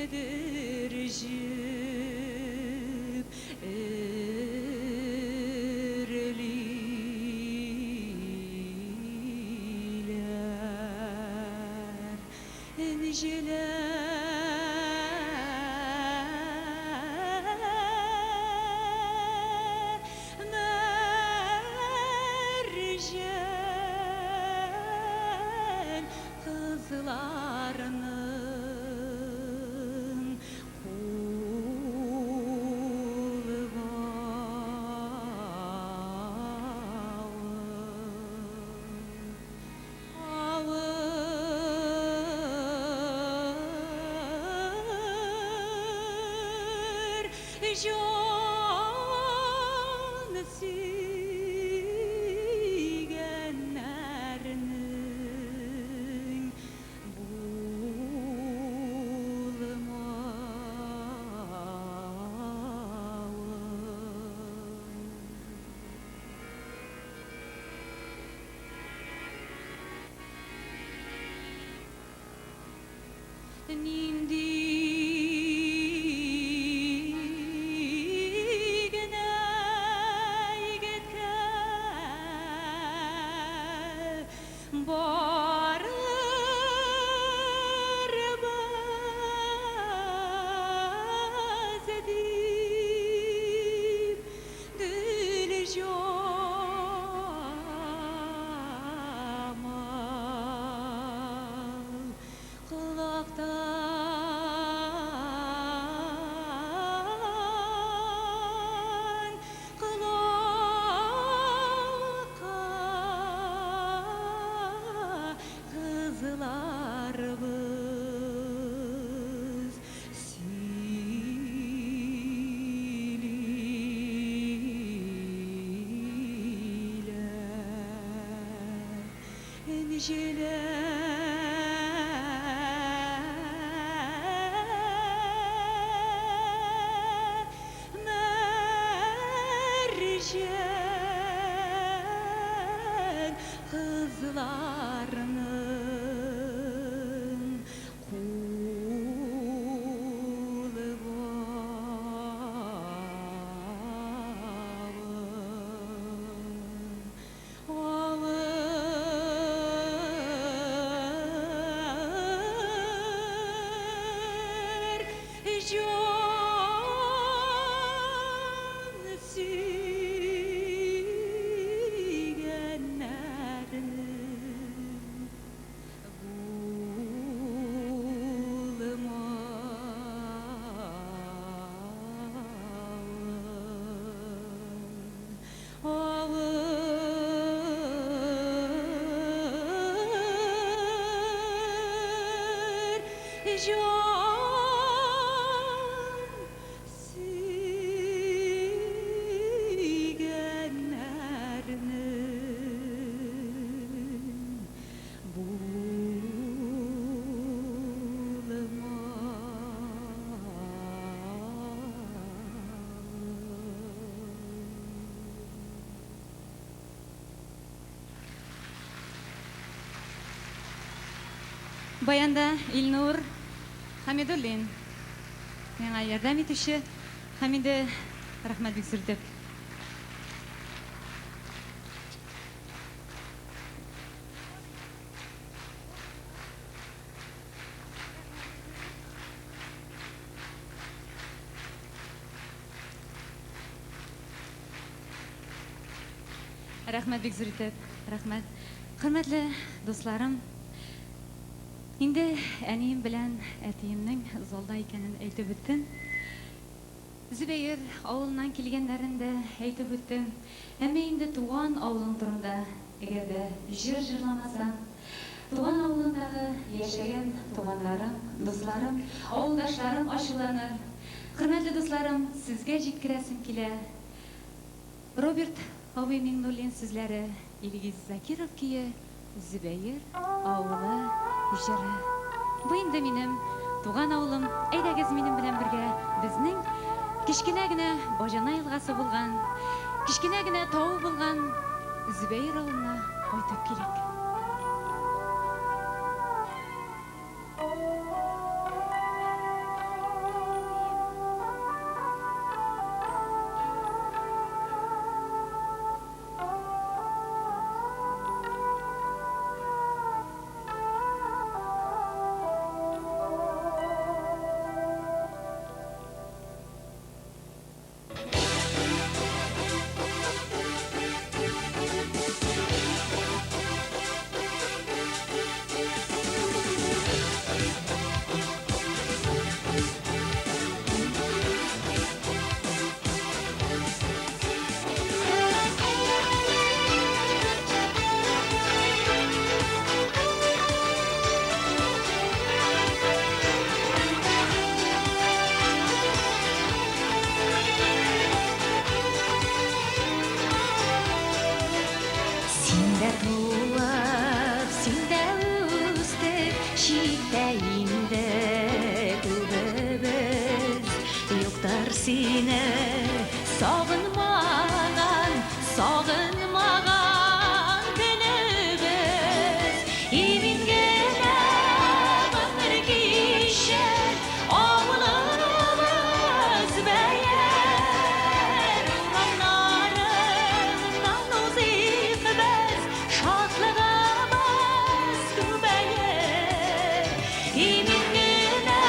Speaker 3: Ниндидер җеп эрлиләр. Энҗеләр, мәрҗән кызларның кул бавы. Авыр җан сөйгәннәрнең булмавы. Нинди генә егеткә барырбыз дип, Гөлҗамал, колактан колакка кызларыбыз сөйлиләр. Энҗеләр, мәрҗән кызларның кул бавы. Авыр җан сөйгәннәрнең булмавы. Авыр җан сөйгәннәрнең булмавы. Баянда Илнур Хамидуллин миңа ярдәм итүче һәм инде рәхмәт бик зур итеп. Рәхмәт бик зур итеп, рәхмәт. Хөрмәтле дусларым, инде әнием белән әтиемнең залда икәнен әйтеп үттем. Зөбәер авылыннан килгәннәрен дә әйтеп үттем. Әмма инде туган авылың турында әгәр дә җыр җырламасаң, туган авылындагы яшәгән туганнарың, дусларың, авылдашларың ачуланыр. Хөрмәтле дусларым, сезгә җиткерәсем килә. Роберт абый Миңнуллин сүзләре, Илгиз Закиров көе, Зөбәер авылы җыры. Бу инде минем туган авылым. Әйдәгез минем белән бергә безнең кечкенә генә Баҗана елгасы булган, кечкенә генә тау булган Зөбәер авылына кайтып килик.
Speaker 4: Читтә инде күбебез. Юктыр сине сагынмаган, сагынмаган көнебез. Имин генә гомер кичер, авылыбыз Бәяр. Урамнарыңнан узыйк без, шатлыгыбыз күбәер. Имин генә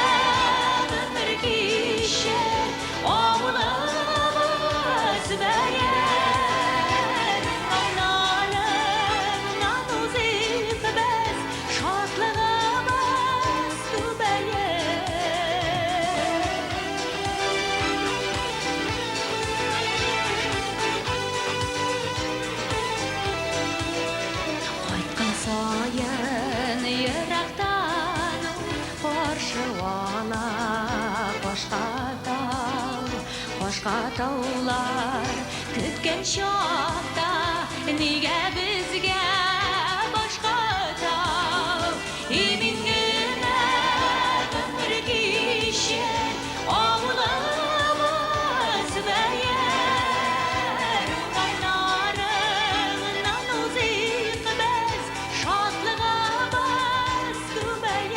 Speaker 4: гомер кичер, авылыбыз Бәяр. Урамнарыңнан узыйк без, шатлыгыбыз күбәер. Кайткан саен ерактан ул каршы ала кашка тау, кашка таулар көткән чакта нигә безгә башка тау? Имин генә гомер кичер, авылыбыз Бәяр. Урамнарыңнан узыйк без, шатлыгыбыз күбәер.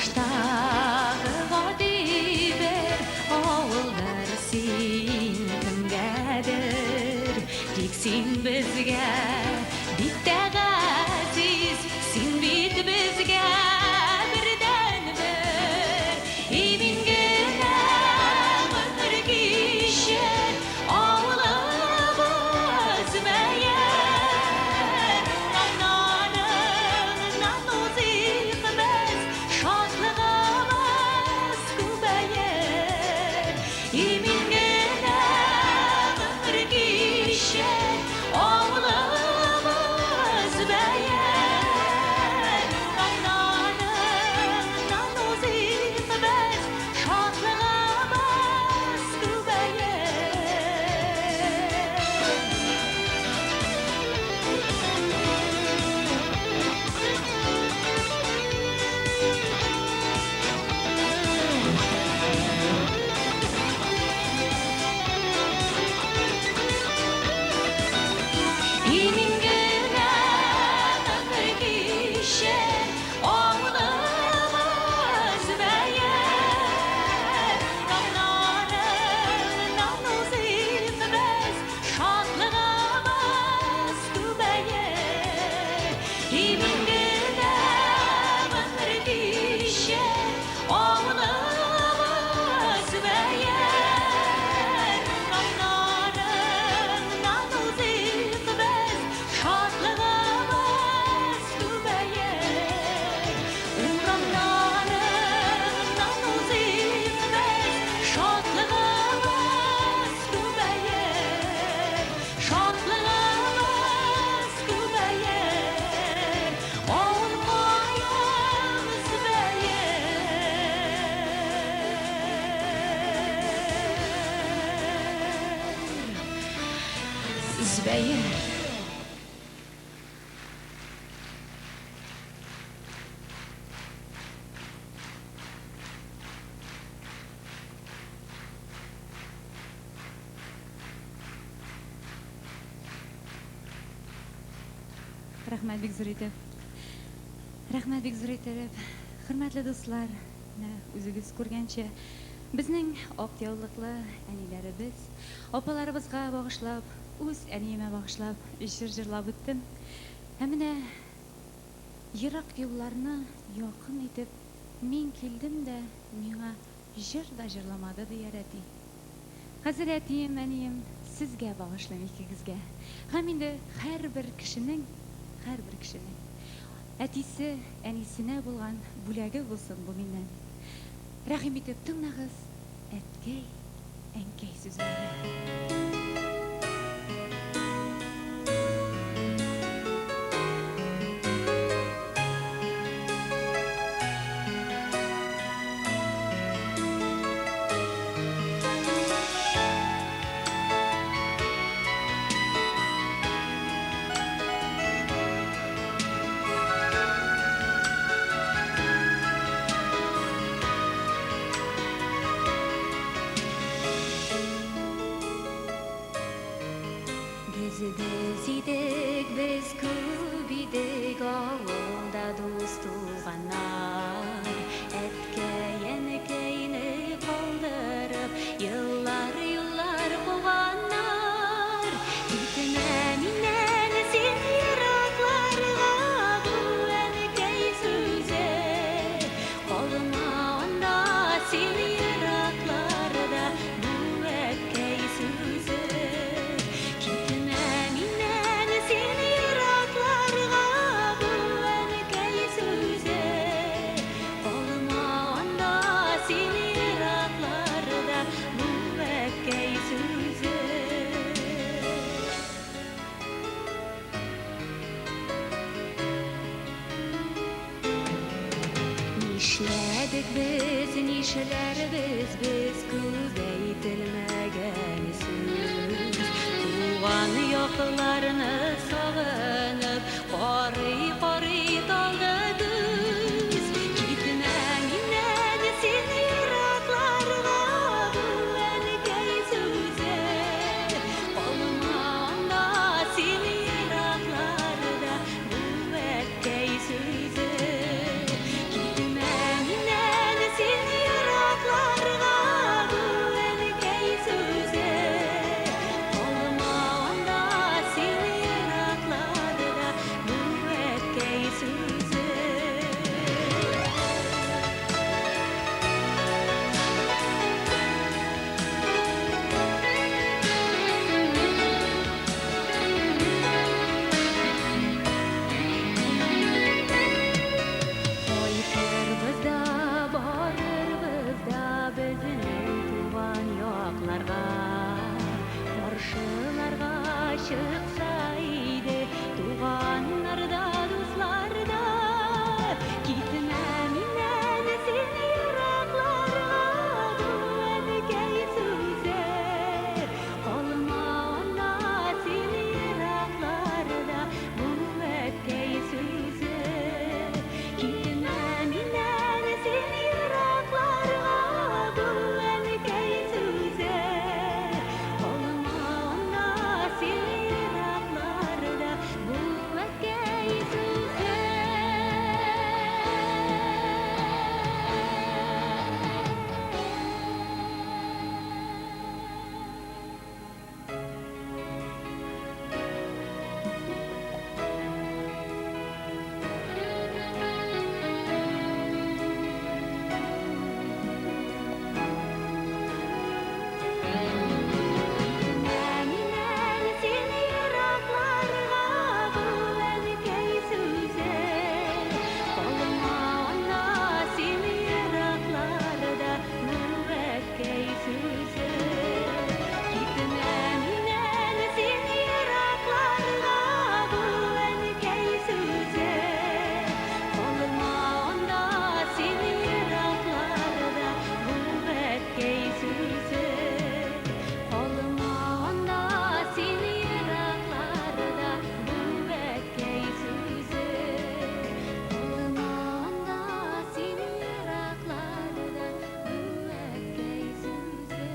Speaker 4: Актаныштагы гади бер авылдыр син кемгәдер, тик син безгә бик тә газиз, син бит безгә бердәнбер. Имин генә гомер кичер, авылыбыз Бәяр. Урамнарыңнан узыйк без, шатлыгыбыз күбәер. Имин генә гомер кичер, авылыбыз Бәяр. Урамнарыңнан узыйк без, шатлыгыбыз күбәер. Имин генә гомер кичер, авылыбыз Бәяр. Урамнарыңнан узыйк без, шатлыгыбыз күбәер. Имин генә гомер кичер, авылыбыз Бәяр. Урамнарыңнан узыйк без, шатлыгыбыз күбәер. Урамнарыңнан узыйк без, шатлыгыбыз күбәер. Шатлыгыбыз күбәер. Авылкаебыз Бәяр. Зөбәер.
Speaker 3: Рәхмәт бик зур итеп. Рәхмәт бик зур итеп. Хөрмәтле дуслар, менә үзегез күргәнчә, безнең ак яулыклы әниләребез, апаларыбызга багышлап, үз әниемә багышлап җыр җырлап үттем. Һәм менә ерак юлларны якын итеп, мин килдем дә, миңа җыр да җырламады, дияр әти. Хәзер әтием, әнием, сезгә багышлыйм икегезгә. Һәм инде һәрбер кешенең, һәрбер кешенең әтисе, әнисенә булган бүләге булсын бу миннән. Рәхим итеп тыңлагыз, әткәй, әнкәй сүзләре. Нишләдек без, нишләрбез без, күп әйтелмәгән сүз. Туган якларны сагынып, карый-карый талды күз. Китмә миннән син еракларга, бу әнкәй сүзе. Калма анда син еракларда, бу әткәй сүзе. Китмә миннән син еракларга, бу әнкәй сүзе. Калма анда син еракларда, бу әткәй сүзе. Кайтырбыз да, барырбыз да безнең туган якларга. Каршыларга чыкса иде туганнар да, дуслар да. Китмә миннән син еракларга, бу әнкәй сүзе. Калма анда син еракларда, бу әткәй сүзе. Китмә миннән син еракларга, бу әнкәй сүзе. Калма анда син еракларда, бу әткәй сүзе. Китмә миннән син еракларга, бу әнкәй сүзе. Калма анда син еракларда, бу әткәй сүзе. Китмә миннән син еракларга, бу әнкәй сүзе. Калма анда син еракларда, бу әткәй сүзе. Калма анда син еракларда, бу әткәй сүзе. Калма анда син еракларда, бу әткәй сүзе.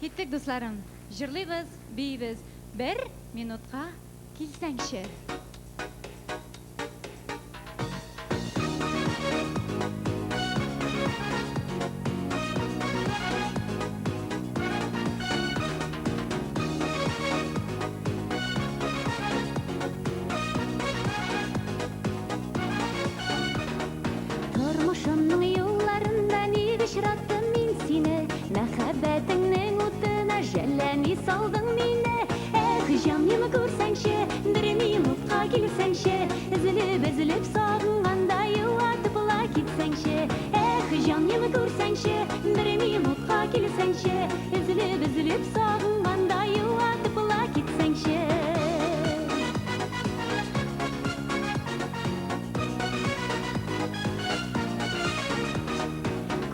Speaker 3: Киттек, дусларым. Җырлыйбыз, биибез. Бер минутка килсәңче. Тормышымның юлларында ник очраттым мин сине? Мәхәббәтеңнең утына жәлләми салдың мине. Эх, җаным, күрсәңче, бер минутка килсәңче, өзелеп-өзелеп сагынганда юатып ла китсәңче. Эх, җаным, күрсәңче, бер минутка килсәңче, өзелеп-өзелеп сагынганда юатып ла китсәңче.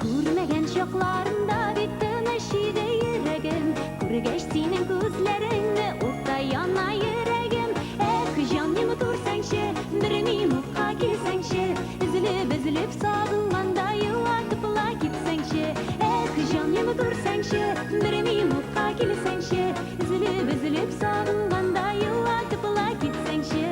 Speaker 3: Күрмәгән чакларымда бит тыныч иде йөрәгем. Күргәч синең күзләреңне, утта яна йөрәгем. Эх, җаным, күрсәңче, бер минутка килсәңче, өзелеп-өзелеп сагынганда юатып ла китсәңче. Эх, җаным, күрсәңче, бер минутка килсәңче, өзелеп-өзелеп сагынганда юатып ла китсәңче.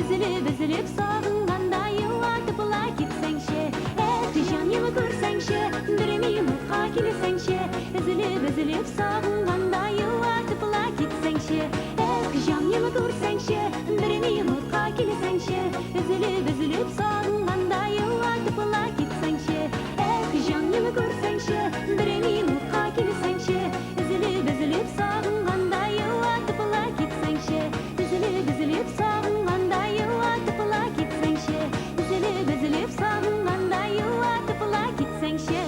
Speaker 4: Өзелеп, өзелеп сагынганда юатып ла китсәңче. Эх, җаным, күрсәңче, бер минутка килсәңче. Өзелеп, өзелеп сагынганда юатып ла китсәңче. Эх, җаным, күрсәңче, бер минутка килсәңче. Өзелеп, өзелеп сагынганда юатып ла китсәңче. Эх, җаным, күрсәңче, бер минутка килсәңче. Өзелеп, өзелеп сагынганда юатып ла китсәңче. Өзелеп, өзелеп сагынганда юатып ла китсәңче. Өзелеп, өзелеп сагынганда юатып ла китсәңче.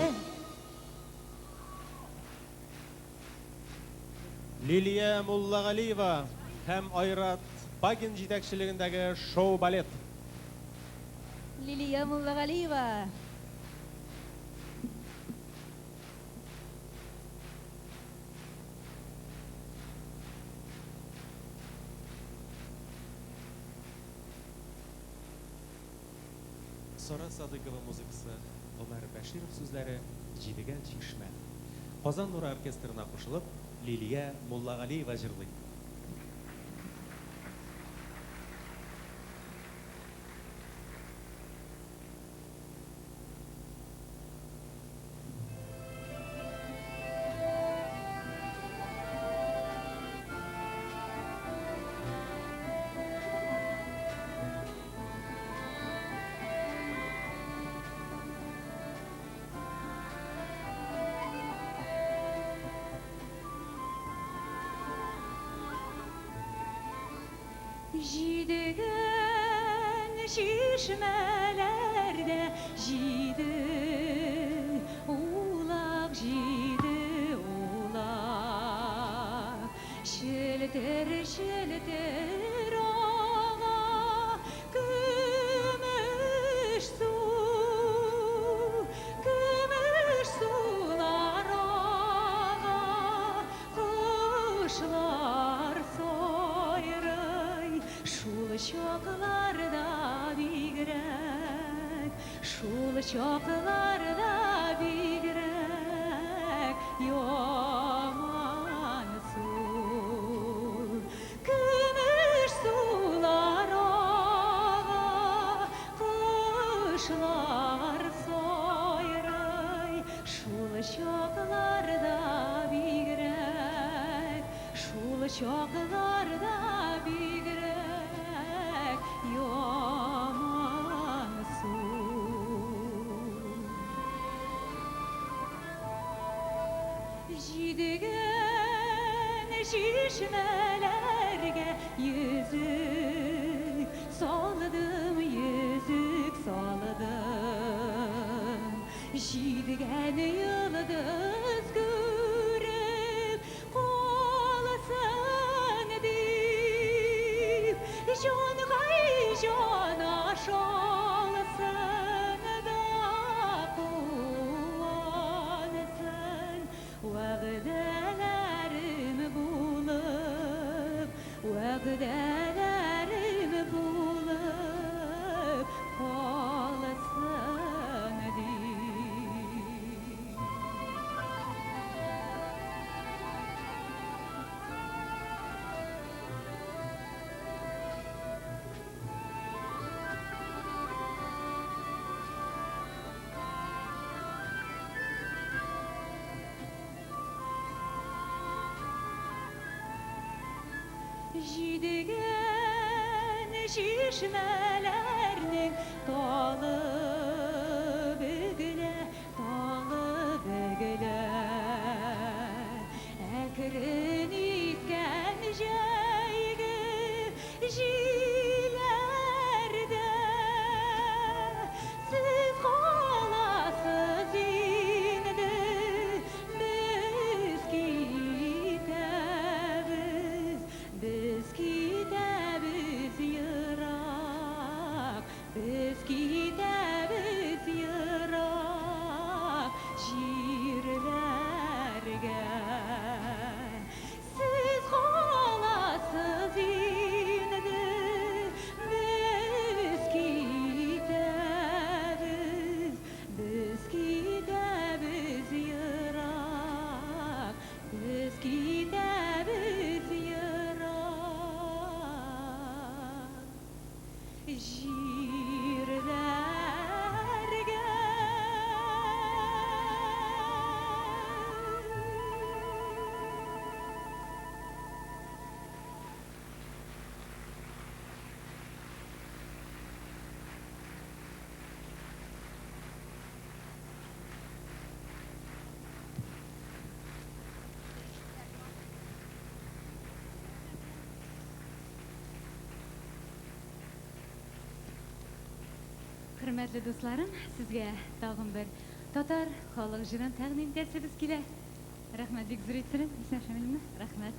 Speaker 10: Лилия Муллагалиева һәм Айрат Багин җитәкчелегендәге шоу-балет.
Speaker 1: Лилия Муллагалиева.
Speaker 2: Сара Садыкова музыкасы, Гомәр Бәширов сүзләре, Җидегән чишмә. Казан нуры оркестрына кушылып, Лилия Муллагалиева җырлый.
Speaker 3: Җидегән чишмәләрдә җиде улак, җиде улак. Челтер, челтер ага көмеш су, көмеш сулар ага, кошлар сайрый. Шул чакларда бигрәк, шул чакларда бигрәк яман су. Көмеш сулар ага, кошлар сайрый. Шул чакларда бигрәк, шул чакларда бигрәк яман су. Җидегән чишмәләргә йөзек салдым, йөзек салдым. Җидегән йолдыз күреп калсын дип, җангай җан ашалсын да куансын. Вәгъдәләрем булып, вәгъдәләрем булып калсын дип. Җидегән чишмәләрнең талы бөгелә, талы бөгелә. Әкрен искән җәйге җилләрдә сез каласыз инде, без китәбез, без китәбез ерак, без китәбез ерак җирләргә. җирләргә. Хөрмәтле дусларым, сезгә тагын бер татар халык җырын тәкъдим итәсебез килә. Рәхмәт бик зур иттереп, Исән Шамилевна, рәхмәт.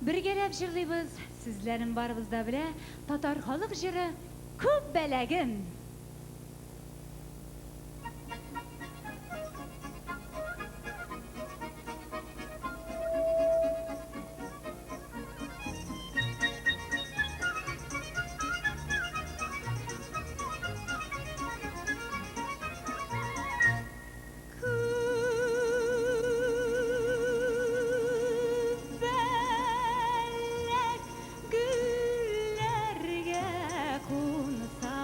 Speaker 3: Бергәләп җырлыйбыз, сүзләрен барыбыз да белә, татар халык җыры Күп бәләгем. Күбәләк гөлләргә кунса,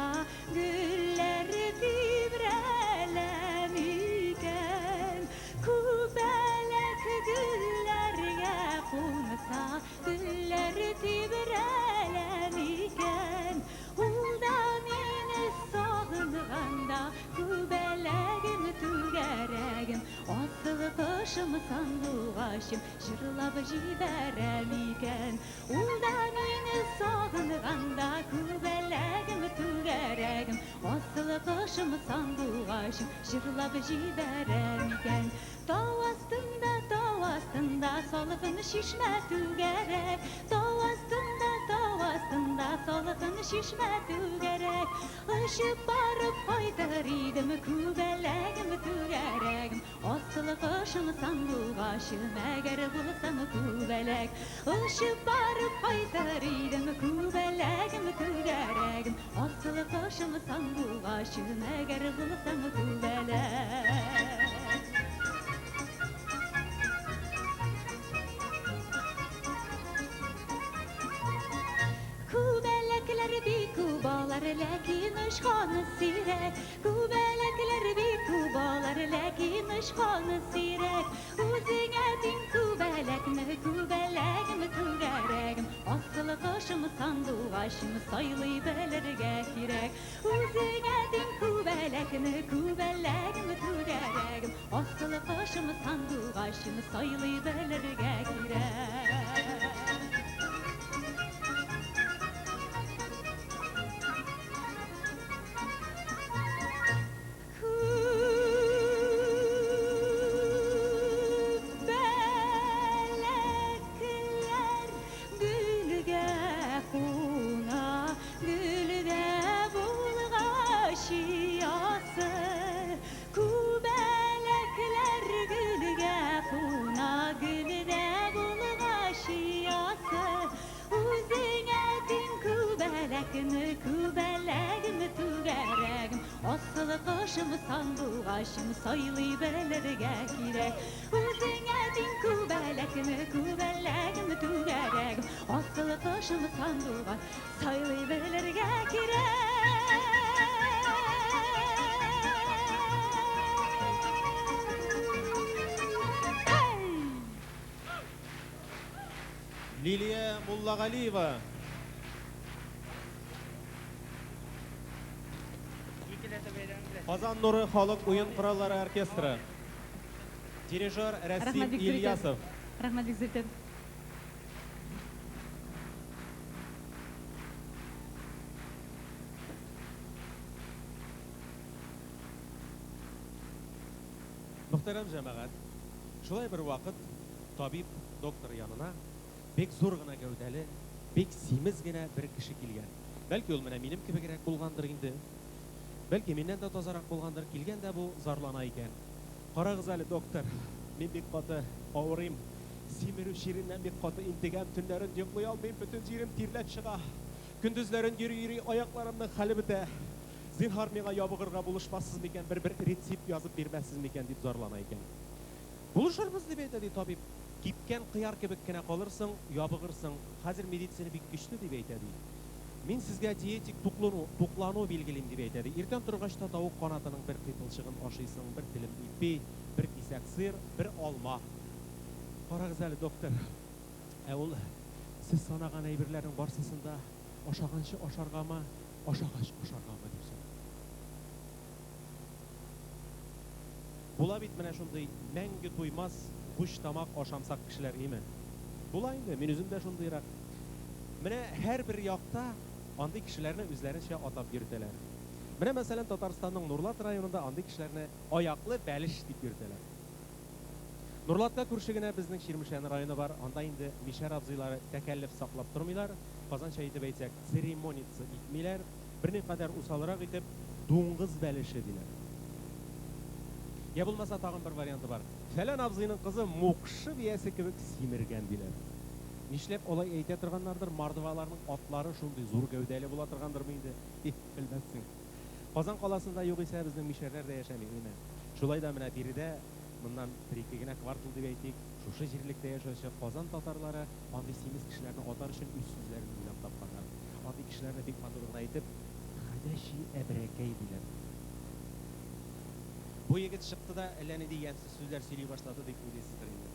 Speaker 3: гөлләр тибрәлә микән? Күбәләк гөлләргә кунса, гөлләр тибрәлә микән? Ул да мине сагынганда, күбәләгем түгәрәгем, асыл кошым, сандугачым, җырлап җибәрә микән? Ул да мине сагынганда, күбәләгем түгәрәгем, асыл кошым, сандугачым, җырлап җибәрә микән? Тау астында, тау астында, салкын чишмә түгәрәк, тау астында, тау астында, салкын чишмә түгәрәк. Очып барып кайтыр идем, күбәләгем түгәрәгем, асыл кошым, сандугачым, әгәр булсам күбәләк. Очып барып кайтыр идем, күбәләгем түгәрәгем, асыл кошым, сандугачым, әгәр булсам күбәләк. Күбәләкләр бик күп алар, ләкин очканы сирәк. Күбәләкләр бик күп алар, ләкин очканы сирәк. Үзеңә тиң күбәләкне, күбәләгем түгәрәгем, асыл кошым, сандугачым, сайлый белергә кирәк. Үзеңә тиң күбәләкне, күбәләгем түгәрәгем, асыл кошым, сандугачым, сайлый белергә кирәк. Күбәләкләр гөлгә куна, гөлдә булгач оясы. Күбәләкләр гөлгә куна, гөлдә булгач оясы. Үзеңә тиң күбәләкне, күбәләгем түгәрәгем, асыл кошым, сандугачым, сайлый белергә кирәк. Үзеңә тиң күбәләкне, күбәләгем түгәрәгем, асыл кошым, сандугач, сайлый белергә кирәк.
Speaker 10: Лилия Муллагалиева. Казан нуры халык уен кораллары оркестры. Дирижер Расим
Speaker 3: Рәхмәт бик зур итеп.
Speaker 10: Ильясов.
Speaker 3: Рәхмәт бик зур итеп.
Speaker 2: Мөхтәрәм җәмәгать, шулай бер вакыт табиб доктор янына бик зур гына гәүдәле, бик симез генә бер кеше килгән. Бәлки ул менә минем кебегрәк булгандыр инде. Бәлки миннән дә тазарак булгандыр. Килгән дә бу зарлана икән. Карагыз әле, доктор, мин бик каты авырыйм. Симерү чиреннән бик каты интегәм, төннәрен йоклый алмыйм, бөтен җирем тирләп чыга. Көндезләрен йөри-йөри аякларымның хәле бетә. Зинһар миңа ябыгырга булышмассыз микән, бер-бер рецепт язып бирмәссез микән дип зарлана икән. Булышырбыз дип әйтә ди табиб. Кипкән кыяр кебек кенә калырсың, ябыгырсың. Хәзер медицина бик көчле дип әйтә ди. Мин сезгә диетик туклану, туклану билгелим, дип әйтә ди. Иртән торгач та тавык канатының бер кыйпылчыгын ашыйсың, бер телем ипи, бер кисәк сыр, бер алма. Карагыз әле, доктор, ә ул сез санаган әйберләрнең барсысын да ашаганчы ашаргамы, ашагач ашаргамы, дип сорый. Була бит менә шундый мәңге туймас гуҗтамак ашамсак кешеләр, име? Була инде, мин үзем дә шундыйрак. Менә һәрбер якта андый кешеләрне үзләренчә атап йөртәләр. Менә, мәсәлән, Татарстанның Нурлат районында андый кешеләрне аяклы бәлеш дип йөртәләр. Нурлатка күрше генә безнең Чирмешән районы бар, анда инде мишәр абзыйлары тәкәллеф саклап тормыйлар, казанча итеп әйтсәк, церемониться итмиләр, берникадәр усалрак итеп, дуңгыз бәлеше диләр. Йә булмаса тагын бер варианты бар, фәлән абзыйның кызы мукшы биясе кебек симергән, диләр. Нишләп алай әйтә торганнардыр, мордваларның атлары шундый зур гәүдәле була торгандырмы инде, һи, белмәссең. Казан каласында югыйсә безнең мишәрләр дә яшәми, име. Шулай да менә биредә, моннан бер-ике генә квартал дип әйтик, шушы җирлектә яшәүче Казан татарлары андый симез кешеләрне атар өчен үз сүзләрен уйлап тапканнар. Андый кешеләрне бик матур гына итеп, ходячий әбрәкәй диләр. Бу егет чыкты да әллә нинди ямьсез сүзләр сөйли башлады дип уйлыйсыздыр инде.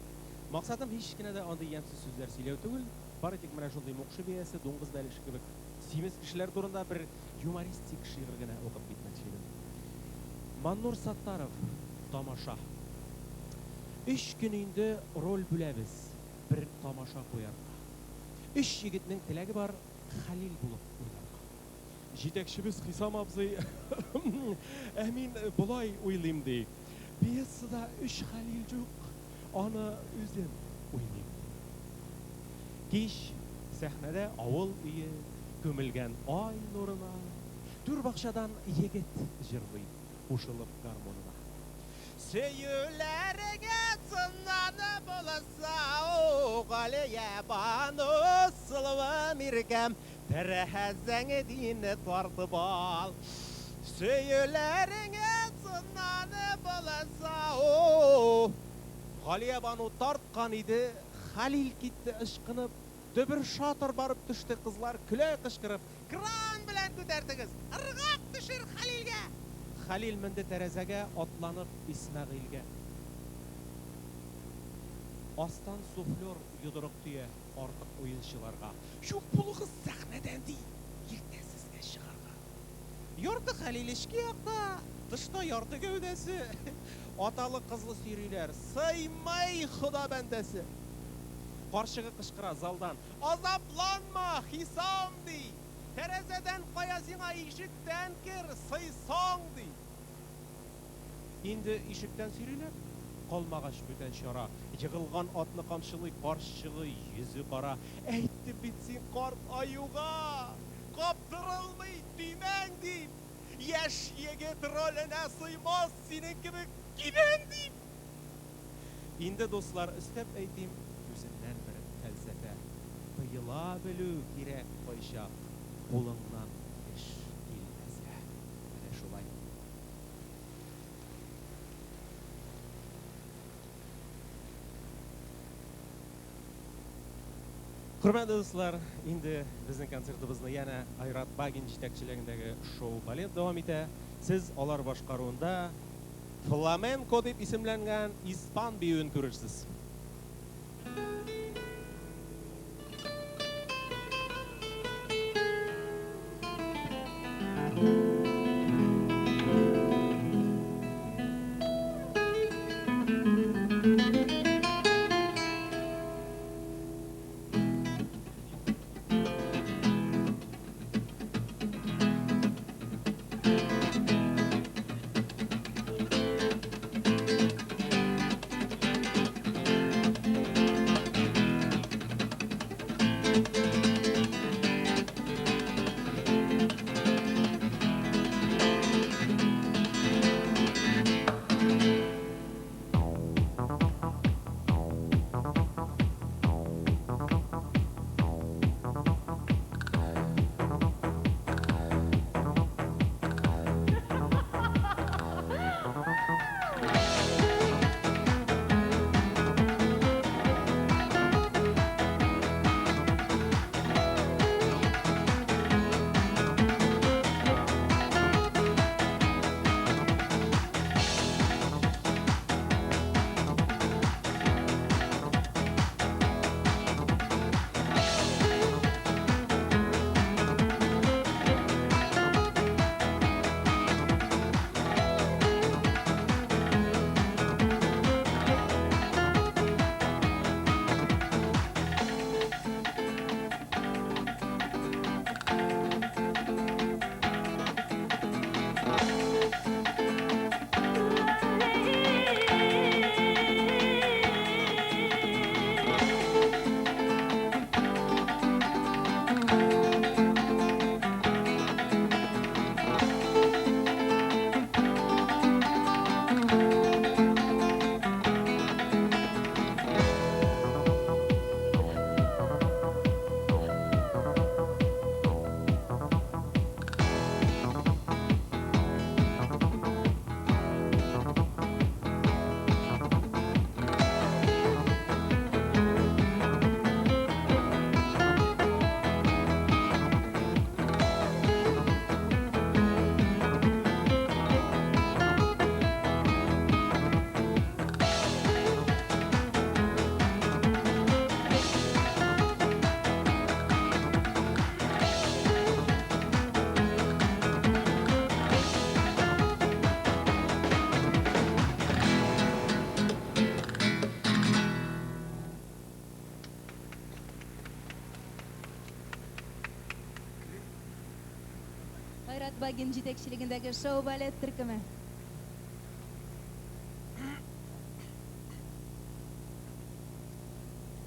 Speaker 2: Максатым һич кенә дә андый ямьсез сүзләр сөйләү түгел, бары тик менә шундый мукшы биясе, дуңгыз бәлеше кебек симез кешеләр турында бер юмористик шигырь генә укып китмәкче идем. Маннур Саттаров, Тамаша. Өч көн инде роль бүләбез, бер тамаша куярга. Өч егетнең теләге бар, Хәлил булып уйнарга. Җитәкчебез Хисам абзый, Ә мин болай уйлыйм, ди, пьесада өч Хәлил юк, аны үзем уйныйм, ди. Кич, сәхнәдә авыл өе күмелгән ай нурына, түр бакчадан егет җырлый, кушылып гармунына.
Speaker 8: Сөюләреңә сыннаны булса, о, Галиябану, сылуым, иркәм, Тәрәзәңдине тартып ал. Сөюләреңә сыннаны булса, о.
Speaker 2: Галиябану тарткан иде, Хәлил китте ычкынып, дөбер-шатыр барып төште, кызлар көлә кычкырып.
Speaker 8: Кран белән күтәртегез, ыргак төшер Хәлилгә!
Speaker 2: Хәлил менде тәрәзәгә, атланып Исмәгыйльгә. Астан суфлер йодрык төя артык уенчыларга. Юк булыгыз сәхнәдән, ди, иртә сезгә чыгарга. Ярты Хәлил эчке якта, тышта ярты гәүдәсе. Аталы-кызлы сөйриләр, сыймый Хода бәндәсе. Карчыгы кычкыра залдан, Азапланма, Хисам, ди, тәрәзәдән кая сиңа ишектән кер, сыйсаң, ди. Инде ишектән сөйриләр, калмагач бүтән чара, егылган атны камчылый карчыгы, йөзе кара. Әйттем бит син карт аюга, каптырылмый төймәң, дип, яшь егет роленә сыймас синең кебек кибән, дип. Инде, дуслар, өстәп әйтим, үземнән бер фәлсәфә, тыела белү кирәк кайчак, кулыңнан эш килмәсә. Менә шулай. Хөрмәтле дуслар, инде безнең концертыбызны янә Айрат Багин җитәкчелегендәге шоу-балет дәвам итә. Сез алар башкаруында Фламенко дип исемләнгән испан биюен күрерсез.
Speaker 1: Айрат Багин җитәкчелегендәге шоу-балет төркеме.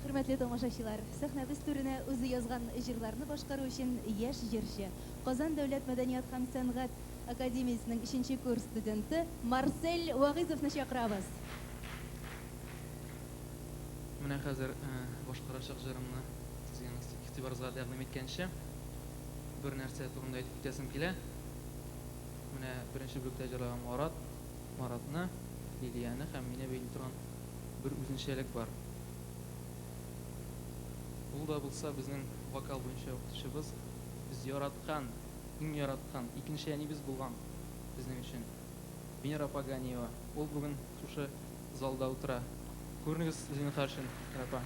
Speaker 1: Хөрмәтле тамашачылар, сәхнәбез түренә үзе язган җырларны башкару өчен яшь җырчы, Казан дәүләт мәдәният һәм сәнгать академиясенең өченче курс студенты Марсель Вагыйзовны чакырабыз.
Speaker 11: Менә хәзер башкарачак җырымны сезгә игътибарыгызга тәкъдим иткәнче, бер нәрсә турында әйтеп китәсем килә. Менә беренче бүлектә җырлаган Марат, Маратны, Лилияне һәм мине бәйли торган бер үзенчәлек бар. Ул да булса безнең вокал буенча укытучыбыз, без яраткан, иң яраткан, икенче әнибез булган безнең өчен. Венера апа Ганиева. Ул бүген шушы залда утыра. Күренегез, зинһар өчен, Венера апа.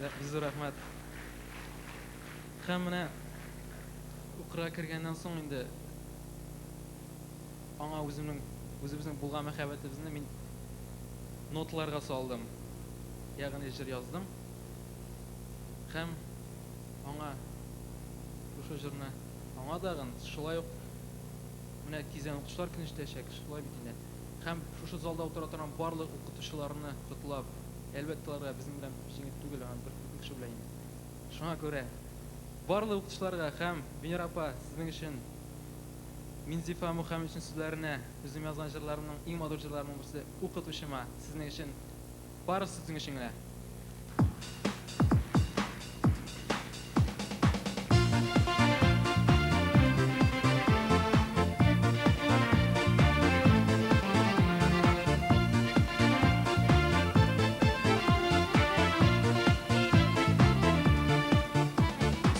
Speaker 11: Бик зур рәхмәт. Һәм менә укырга кергәннән соң инде аңа үземнең үзебезнең булган мәхәббәтебезне мин ноталарга салдым. Ягъни җыр яздым. Һәм аңа шушы җырны аңа тагын шулай ук менә тиздән укытучылар көне җитәчәк, шулай бит инде. Һәм шушы залда утыра торган барлык укытучыларны котлап, әлбәттә, аларга безнең белән җиңел түгел, аны бер кеше белән инде. Шуңа күрә барлык укытучыларга һәм Венера апа, сезнең өчен Минзифа Мухаметшин сүзләренә үзем язган җырларымның иң матур җырларымның берсе Укытучыма, сезнең өчен, барысы сезнең өчен генә.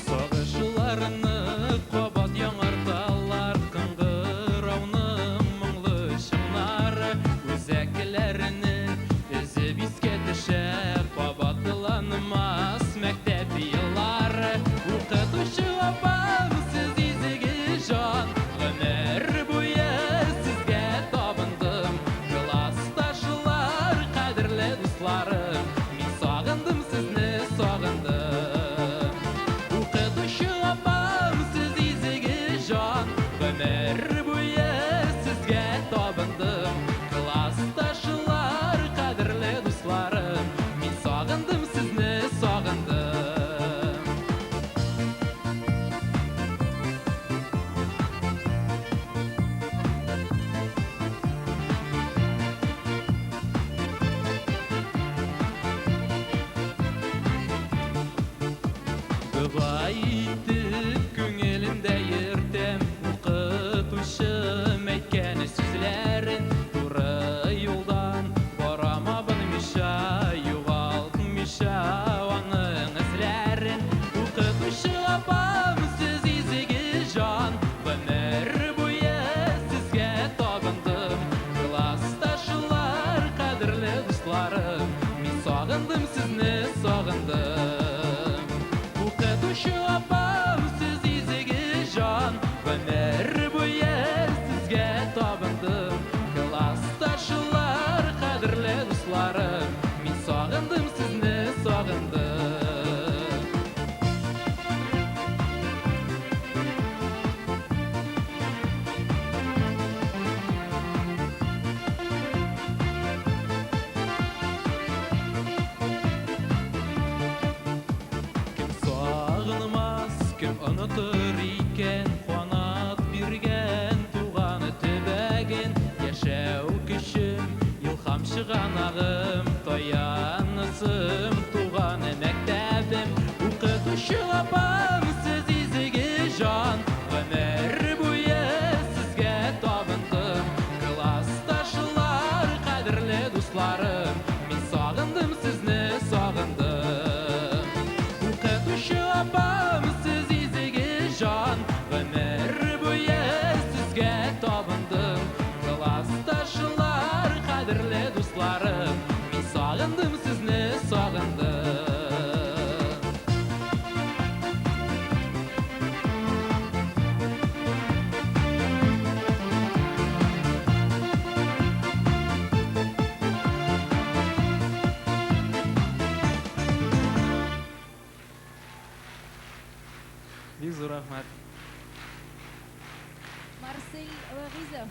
Speaker 11: Сагышларны кабат яңарталар кыңгырауның моңлы чыңнары үзәкләрне өзеп искә төшә кабатланмас мәктәп еллары. Укытучы апам, сез изге җан, гомер буе сезгә табындым. Классташлар, кадерле дусларым, мин сагындым сезне, сагындым. Укытучы апам, сез изге җан, гомер буе сезгә табындым. Классташлар, кадерле дусларым, мин сагындым сезне, сагындым. Дога итеп күңелемдә йөртәм укытучым әйткән сүзләрен. Туры юлдан барам абынмыйча, югалтмыйча аның эзләрен. Укытучы апам, сез изге җан, гомер буе сезгә табындым. Классташлар, кадерле дусларым, мин сагындым сезне, сагындым. Укытучы апам, сез изге җан, гомер буе сезгә табындым. Классташлар, кадерле дусларым, мин сагындым сезне, сагындым. Кем сагынмас, кем онытыр икән канат биргән туган төбәген. Яшәү көчем, илһам чыганагым, таянысым, туган мәктәбем. Укытучы апам, сез изге җан, гомер буе сезгә табындым. Классташлар, кадерле дусларым, мин сагындым сезне, сагындым. Укытучы апам, сез изге җан, гомер буе сезгә табындым. Классташлар, кадерле дусларым, мин сагындым сезне, сагындым. Рәхмәт.
Speaker 1: Марсель Вәгыйзов.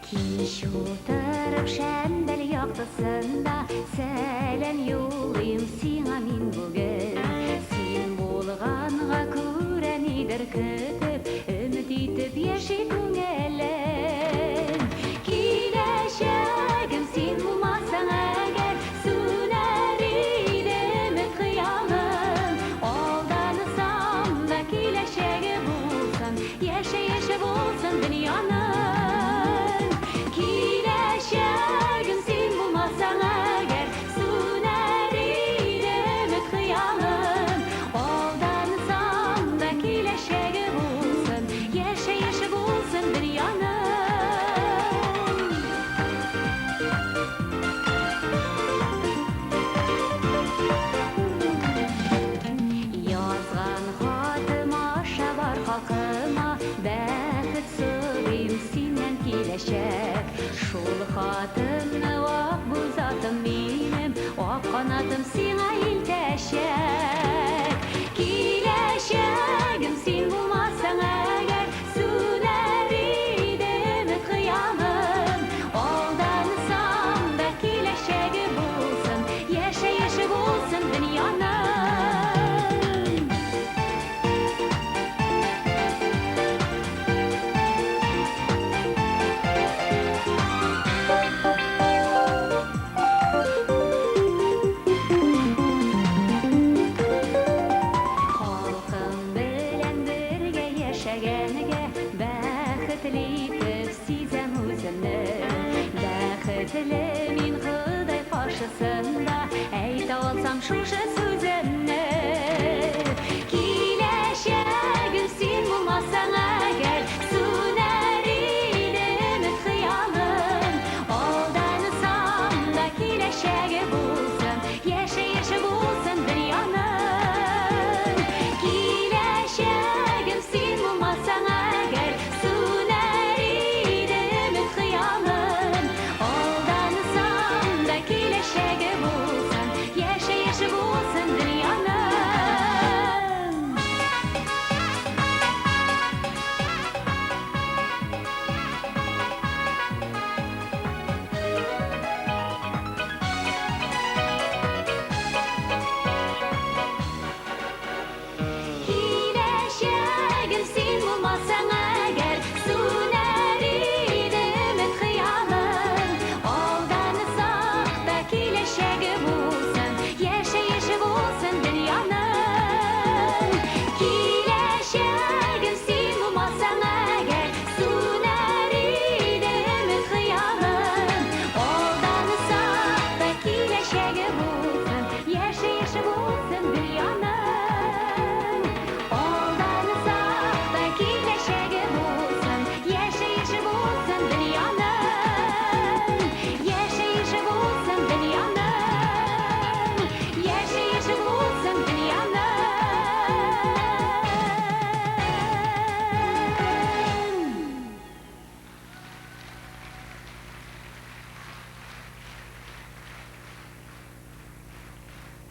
Speaker 4: Кич утырып шәмдәл яктысында сәлам юллыйм сиңа мин бүген. Син булганга күрә нидер көтеп, өмет итеп яши күңелем. Киләчәгем син булмасаң әгәр, сүнәр иде өмет хыялым. Алдансам да киләчәге булсын, яшә яшә булсын дөньяның. Киләчәгем син булмасаң әгәр, сүнәр иде өмет хыялым. Алдансам да киләчәге булсын, яшә яшә булсын дөньяның. Язган хатым аша бар халкыма бәхет сорыйм синнән киләчәк. Шул хатымны ак бузатым минем, ак канатым сиңа илтәчәк. Киләчәгем син булмасаң әгәр, сүнәр иде өмет хыялым. Алдансам да киләчәге булсын, яшә яшә булсын дөньяның. Халкым белән бергә яшәгәнгә бәхетле итеп сизәм үземне. Бәхетле мин Ходай каршысында әйтә алсам шушы сүземне. Киләчәгем син булмасаң әгәр, сүнәр иде өмет хыялым. Алдансам да киләчәге булсын, яшә яшә булсын дөньяның. Киләчәгем син булмасаң әгәр, сүнәр иде өмет хыялым. Алдансам да киләчәге булсын, яшә яшә булсын.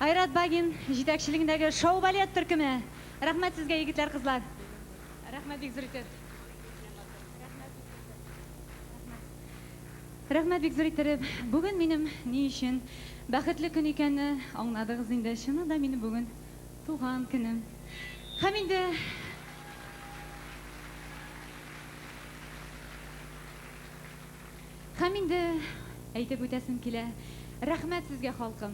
Speaker 3: Айрат Багин җитәкчелегендәге шоу-балет төркеме. Рәхмәт сезгә, егетләр, кызлар. Рәхмәт бик зур итеп. Рәхмәт бик зур иттереп. Бүген минем ни өчен бәхетле көн икәнне аңладыгыз инде. Чыннан да минем бүген туган көнем. Һәм инде Һәм инде әйтеп үтәсем килә, рәхмәт сезгә, халкым.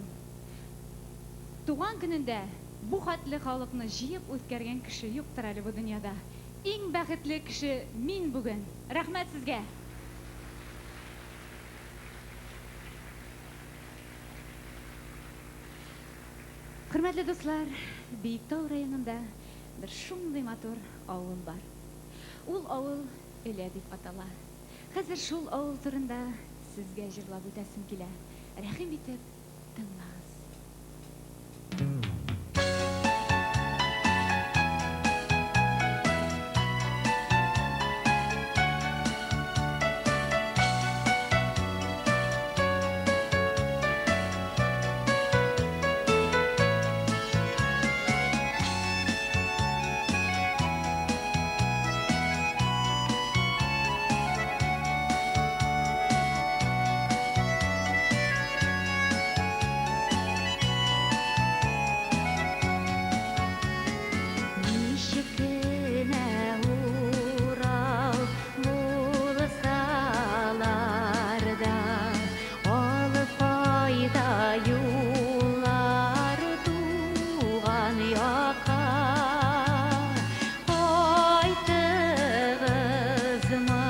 Speaker 3: Туган көнендә бу хәтле халыкны җыеп үткәргән кеше юктыр әле бу дөньяда. Иң бәхетле кеше мин бүген. Рәхмәт сезгә! Хөрмәтле дуслар, Биектау районында бер шундый матур авыл бар. Ул авыл Өлә дип атала. Хәзер шул авыл турында сезгә җырлап үтәсем килә. Рәхим итеп тыңлагыз.
Speaker 4: Ничек кенә Урал булсалар да, Алып кайта юллар туган якка. Кайттыгызмы,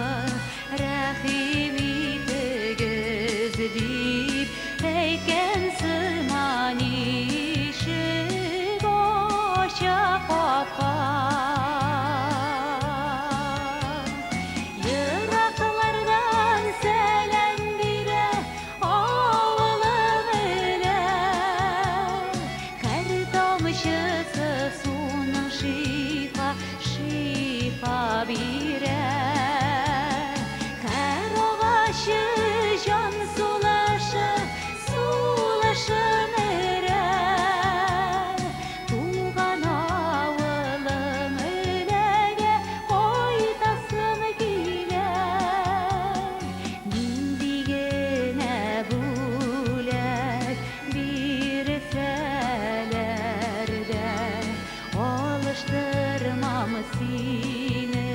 Speaker 4: рәхим итегез, дип әйткән сыман ишек ача капка. Ераклардан сәлам бирә авылым Өлә. Һәр тамчысы суның шифа, шифа бирә. Һәр агачы җан сулышы, сулышын өрә. Туган авылым Өләгә кайтасым килә. Нинди генә бүләк бирсәләр дә, алыштырмам сине,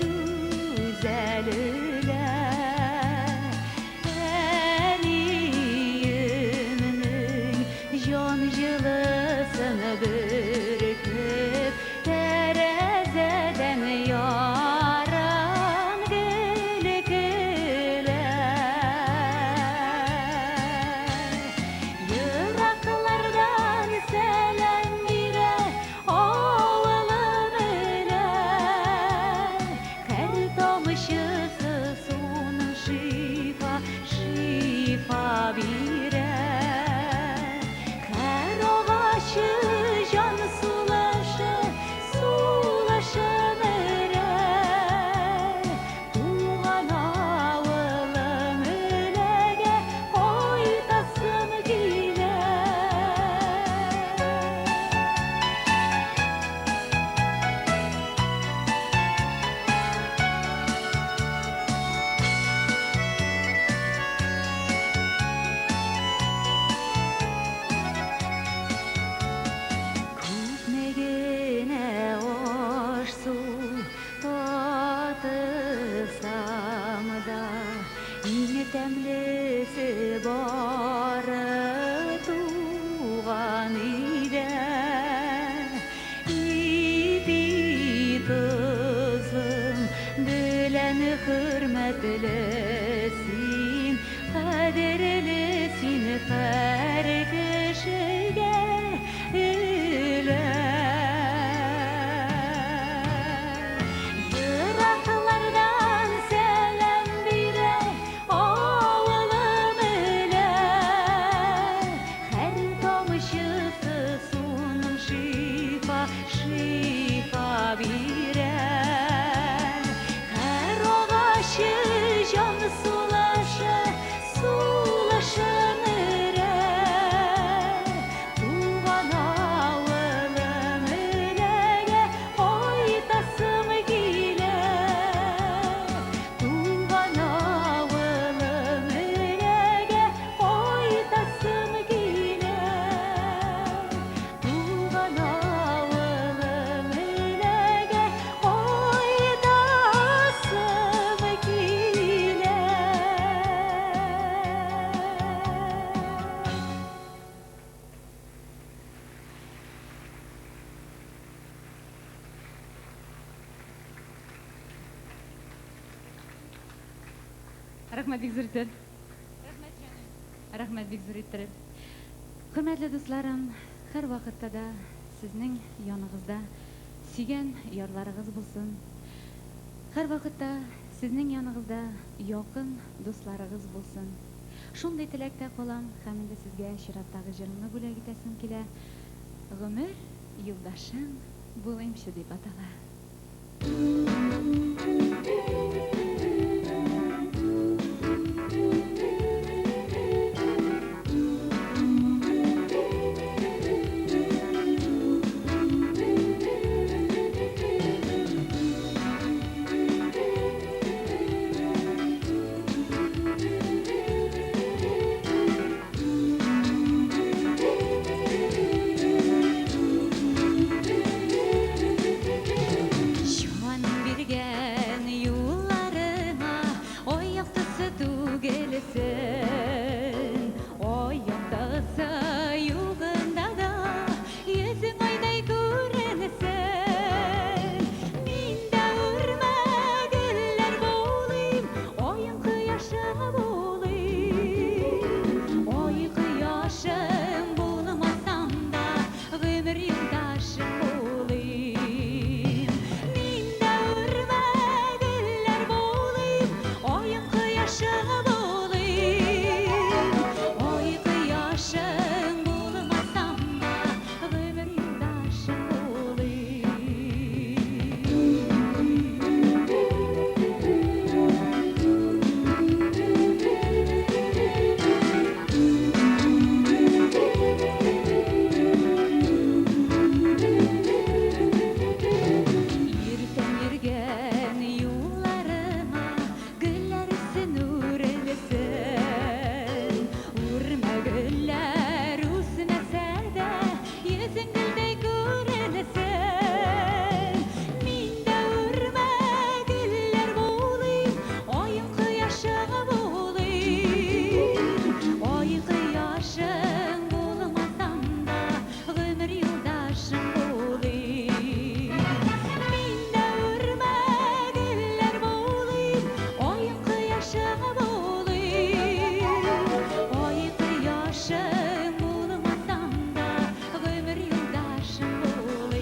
Speaker 4: гүзәл Өлә. Әниемнең җан җылысын бөркеп, тәрәзәдән яран гел көлә. Ераклардан сәлам бирә авылым Өлә. Һәр тамчысы суның шифа, шифа бирә. Һәр агачы җан сулышы, сулышын өрә. Туган авылым Өләгә кайтасым килә. Күпме генә аш-су татысам да, иң тәмлесе бары туган өйдә. Ипи тозым белән хөрмәтле син, кадерле син һәр кешегә, Өлә. Ераклардан сәлам бирә авылым Өлә. Һәр тамчысы суның шифа, шифа бирә. Һәр агачы җан сулышы, сулышын өрә.
Speaker 3: Рәхмәт бик зур итеп. Рәхмәт, җаным. Рәхмәт бик зур иттереп. Хөрмәтле дусларым, һәрвакытта да сезнең яныгызда сөйгән ярларыгыз булсын. Һәрвакытта сезнең яныгызда якын дусларыгыз булсын. Шундый теләктә калам һәм инде сезгә чираттагы җырымны бүләк итәсем килә. Гомер юлдашың булыймчы дип атала. Җан биргән юлларыңа ай яктысы түгелсен, ай яктысы югында да йөзең айдай күренсен. Мин дә үрмә гөлләр булыйм, аең кояшы булыйм. Ай кояшың булмасам да, гомер юлдашың булыйм. Мин дә үрмә гөлләр булыйм, аең кояшы булыйм. Ай кояшың булмасам да, гомер юлдашың булыйм. Иртән йөргән юлларыма гөлләр үссен, үрелсен. Үрмә гөлләр үсмәсә дә, йөзең гөлдәй күренсен. Мин дә үрмә гөлләр булыйм, аең кояшы булыйм. Ай кояшың булмасам да, гомер юлдашың булыйм. Мин дә үрмә гөлләр булыйм, аең кояшы булыйм. Ай кояшың булмасам да, гомер юлдашың булыйм.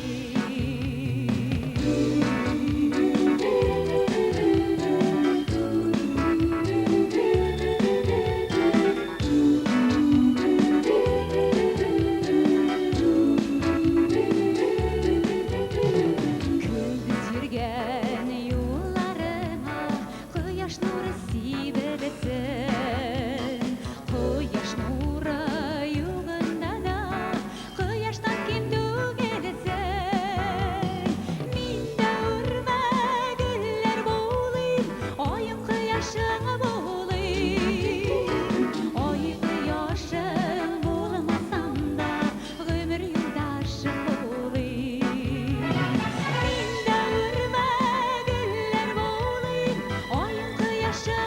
Speaker 3: Көндез йөргән юлларыма кояш нуры сибелсен. Кояш нуры югында да кояштан ким түгелсен. Мин дә үрмә гөлләр булыйм, аең кояшы булыйм. Ай кояшың булмасам да, гомер юлдашың булыйм. Мин дә үрмә гөлләр булыйм, аең кояшы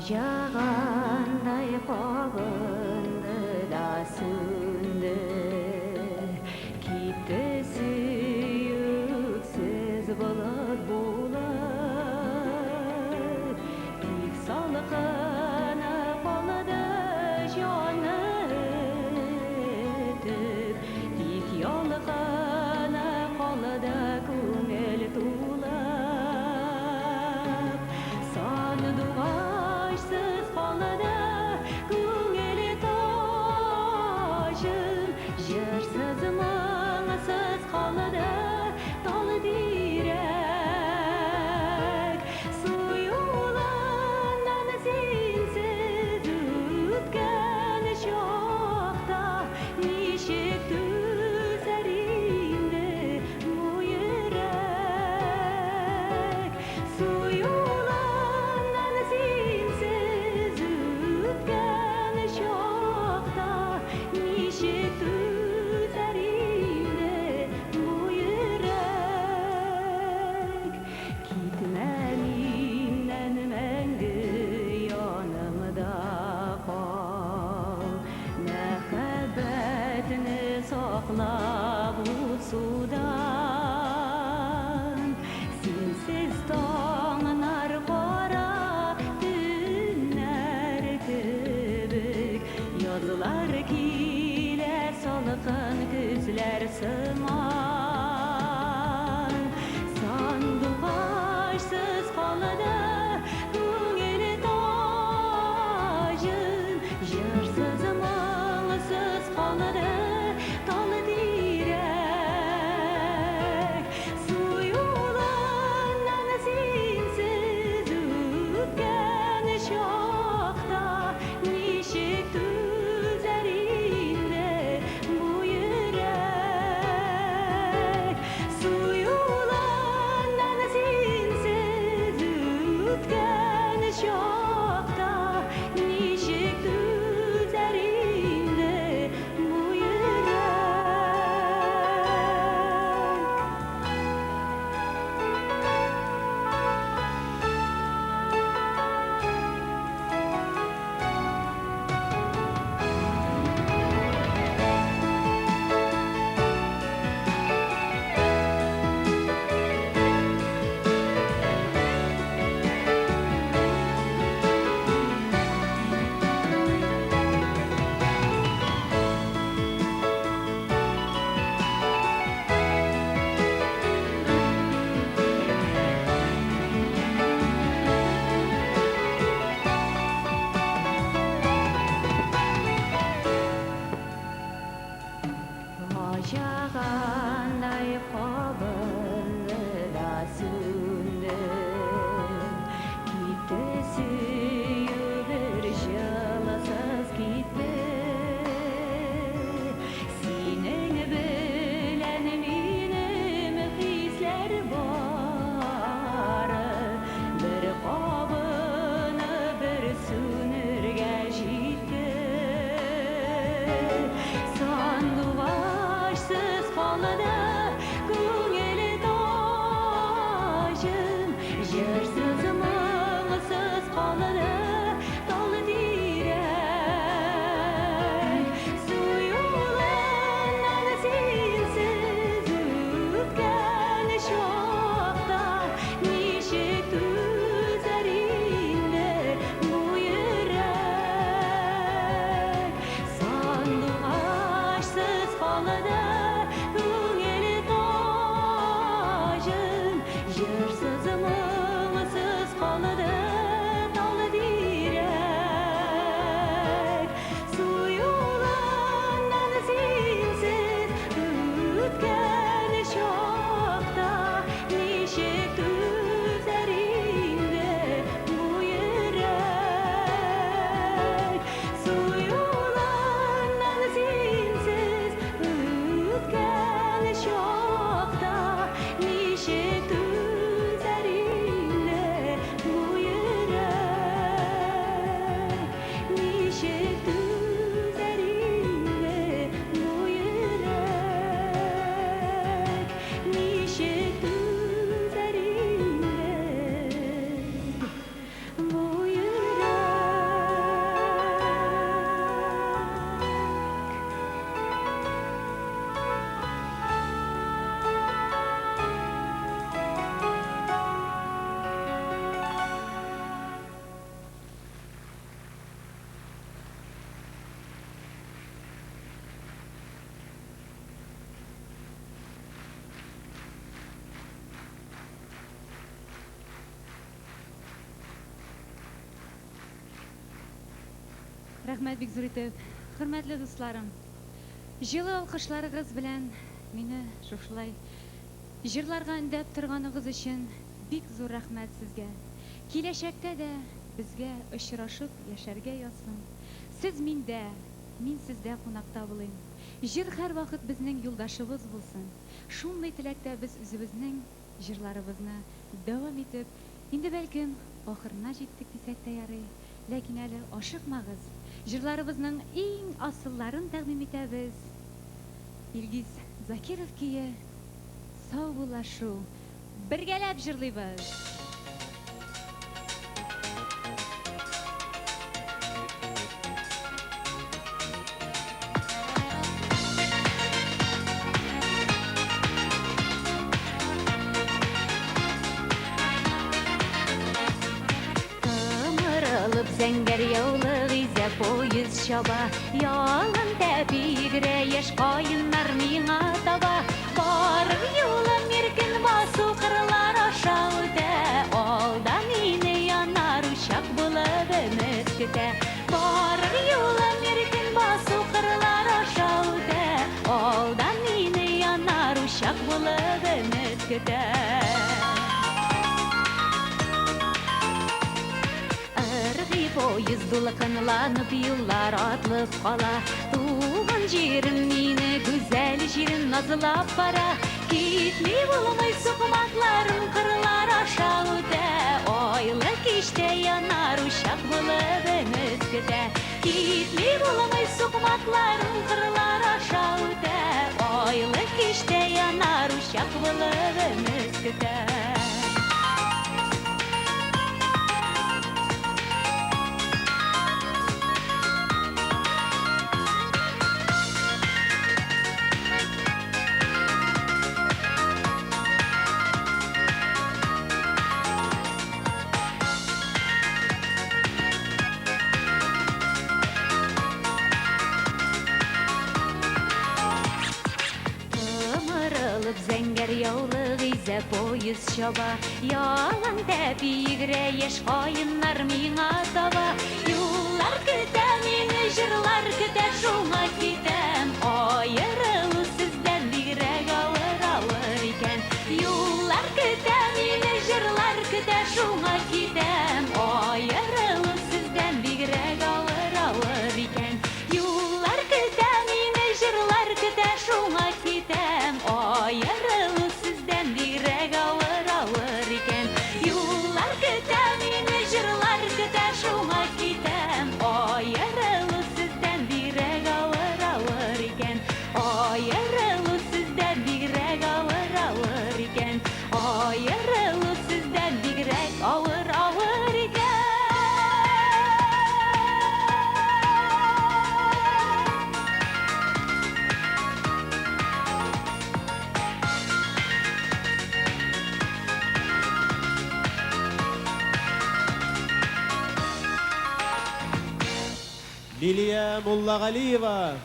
Speaker 4: Аҗагандай кабынды да сүнде. Китте сөюксез болыт булып. Тик салкын калды җаны өтеп, тик ялкын калды күңел тулып. Сандугачсыз калды күңел.
Speaker 3: Рәхмәт бик зур итеп. Хөрмәтле дусларым, җылы алкышларыгыз белән мине шушылай җырларга өндәп торганыгыз өчен бик зур рәхмәт сезгә. Киләчәктә дә безгә очрашып яшәргә язсын. Сез миндә, мин сездә кунакта булыйм. Җыр һәрвакыт безнең юлдашыбыз булсын. Шундый теләктә без үзебезнең җырларыбызны дәвам итеп, инде бәлкем ахырына җиттек дисәк тә ярый, ләкин әле ашыкмагыз, җырларыбызның иң асылларын тәкъдим итәбез. Илгиз Закиров көе Саубуллашу. Бергәләп җырлыйбыз!
Speaker 4: Томырылып зәңгәр яулык изә поезд чаба. Ялын тәпи йөгерә яшь каеннар миңа таба. Барыр юлым иркен басу кырлар аша үтә. Алда мине янар учак булып өмет көтә. Барыр юлым иркен басу кырлар аша үтә. Алда мине янар учак булып өмет көтә. Ыргый поезд дулкынланып юллар атлып кала. Туган җирем мине, гүзәл җирем назлап бара. Китми булмый сукмакларым кырлар аша үтә. Айлы кичтә янар учак булып өмет көтә. Китми булмый сукмакларым кырлар аша үтә. Айлы кичтә янар учак булып өмет көтә. Томырылып зәңгәр яулык изә поезд чаба. Ялан тәпи йөгерә яшь каеннар миңа таба. Юллар көтә мине, җырлар көтә, шуңа китәм. Аерылу сездән бигрәк авыр, авыр икән. Юллар көтә мине, җырлар көтә, шуңа китәм. Аерылу сездән бигрәк авыр, авыр икән. Юллар көтә мине, җырлар көтә, шуңа китәм. Аерылу сездән бигрәк авыр, авыр икән. Юллар көтә мине, җырлар көтә, шуңа китәм. Аерылу сездән бигрәк авыр, авыр икән. Аерылу сездән бигрәк авыр, авыр икән. Аерылу сездән бигрәк авыр, авыр икән.
Speaker 10: Лилия Муллагалиева.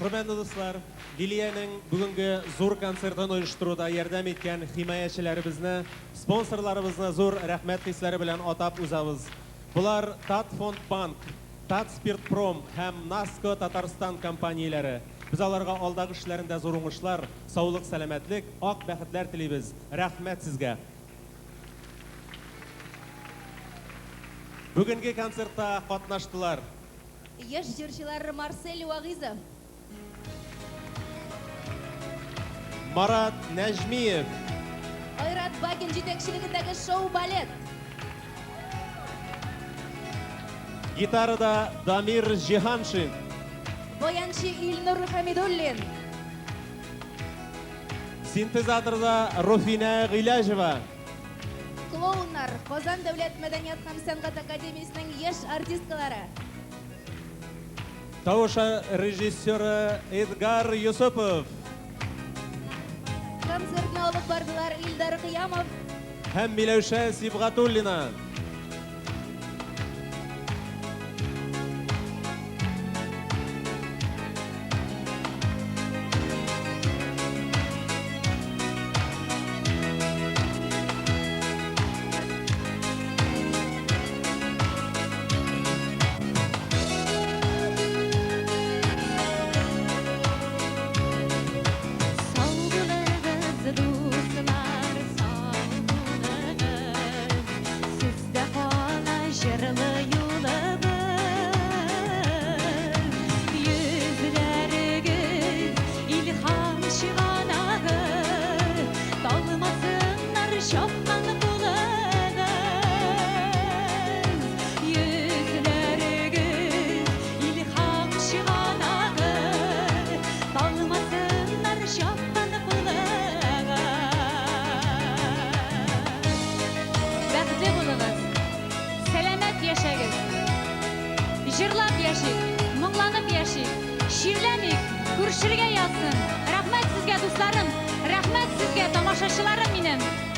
Speaker 10: Хөрмәтле дуслар, Лилиянең бүгенге зур концертын оештыруда ярдәм иткән химаячеләребезне, спонсорларыбызны зур рәхмәт хисләре белән атап узабыз. Болар Татфондбанк, Татспиртпром һәм Наско Татарстан компанияләре. Без аларга алдагы эшләрендә зур уңышлар, саулык, сәламәтлек, ак бәхетләр телибез. Рәхмәт сезгә. Бүгенге концертта катнаштылар.
Speaker 1: Яшь җырчылар Марсель Вагизов,
Speaker 10: Марат Нәҗмиев,
Speaker 1: Айрат Бакин җитәкчелегендәге шоу-балет,
Speaker 10: гитарада Дамир Җиһаншин,
Speaker 1: баянчы Илнур Хәмидуллин,
Speaker 10: синтезаторда Руфинә Гыйләҗева,
Speaker 1: клоуннар, Казан дәүләт мәдәният һәм сәнгать академиясенең яшь артисткалары,
Speaker 10: тавыш режиссеры Эдгар Юсупов
Speaker 1: концертны алып бардылар Илдар Кыямов
Speaker 10: һәм Миләүшә Сибгатуллина.
Speaker 3: Җырлап яшик, моңланып яшик, чирләмик, күрешергә язсын. Рәхмәт сезгә, дусларым, рәхмәт сезгә, тамашачыларым минем.